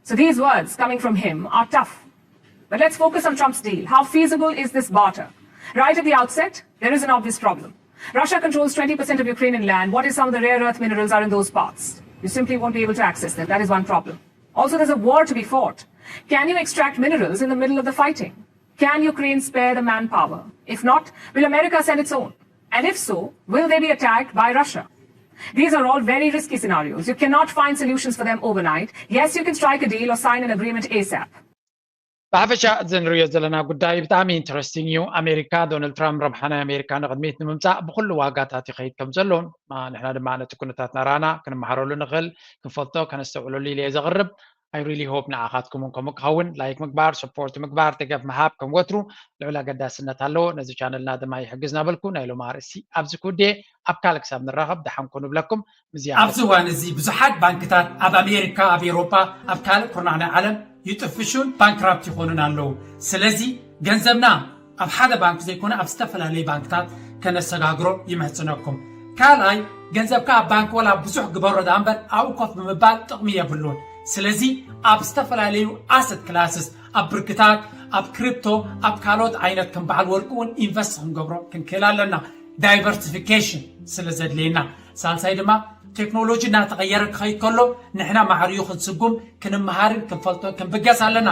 So these words coming from him are tough. But let's focus on Trump's deal. How feasible is this barter? Right at the outset, there is an obvious problem. Russia controls twenty percent of Ukrainian land. What if some of the rare earth minerals are in those parts? You simply won't be able to access them. That is one problem. Also, there's a war to be fought. Can you extract minerals in the middle of the fighting? Can Ukraine spare the manpower? If not, will America send its own? And if so, will they be attacked by Russia? These are all very risky scenarios. You cannot find solutions for them overnight. Yes, you can strike a deal or sign an agreement ASAP. ብሓፈሻ እዚ ንሪኦ ዘለና ጉዳይ ብጣዕሚ ኢንተረስቲንግ እዩ። ኣሜሪካ፣ ዶናልድ ትራምፕ ረብሓ ናይ ኣሜሪካ ንቕድሚት ንምምፃእ ብኩሉ ዋጋታት ይኸይድ ከም ዘሎ ንሕና ድማ ነቲ ኩነታት ናራና ክንመሃረሉ ንኽእል፣ ክንፈልጦ፣ ከነስተውዕለሉ ኢለ እየ ዘቕርብ። I really hope ንዓኻትኩም እውን ከምኡ ክኸውን like ምግባር support ምግባር ደገፍ ምሃብ ከም ወትሩ ልዑል ኣገዳስነት ኣለዎ። ነዚ ቻነልና ድማ ይሕግዝ ናበልኩ ናይ ሎም ኣርእስቲ ኣብዚ ክውድየ። ኣብ ካልእ ክሳብ ንራኸብ ደሓን ኩኑ ብለኩም። ምስዚ ኣብዚ እዋን እዚ ብዙሓት ባንክታት ኣብ ኣሜሪካ፣ ኣብ ኤውሮጳ፣ ኣብ ካልእ ኩርናዕ ናይ ዓለም ይጥፍሹን ባንክራፕት ይኾኑን ኣለዉ። ስለዚ ገንዘብና ኣብ ሓደ ባንክ ዘይኮነ ኣብ ዝተፈላለዩ ባንክታት ከነሰጋግሮ ይምሕጽነኩም። ካልኣይ፣ ገንዘብካ ኣብ ባንክ ወላ ብዙሕ ግበሮ ደኣ እምበር ኣብኡ ኮፍ ብምባል ጥቕሚ የብሉን። ስለዚ ኣብ ዝተፈላለዩ ኣሰት ክላስስ፣ ኣብ ብርክታት፣ ኣብ ክሪፕቶ፣ ኣብ ካልኦት ዓይነት ከም በዓል ወርቂ እውን ኢንቨስት ክንገብሮ ክንክእል ኣለና። ዳይቨርሲፊኬሽን ስለ ዘድልየና። ሳልሳይ ድማ ቴክኖሎጂ እናተቐየረ ክኸይድ ከሎ ንሕና ማዕርዩ ክንስጉም ክንመሃርን ክንፈልጦን ክንብገስ ኣለና።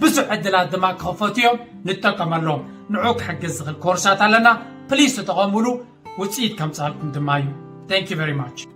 ብዙሕ ዕድላት ድማ ክኸፈቱ እዮም፣ ንጠቀመሎም። ንዑ ክሕግዝ ዝኽእል ኮርሳት ኣለና። ፕሊስ ተጠቐሙሉ፣ ውፅኢት ከምፃልኩም ድማ እዩ። Thank you very much።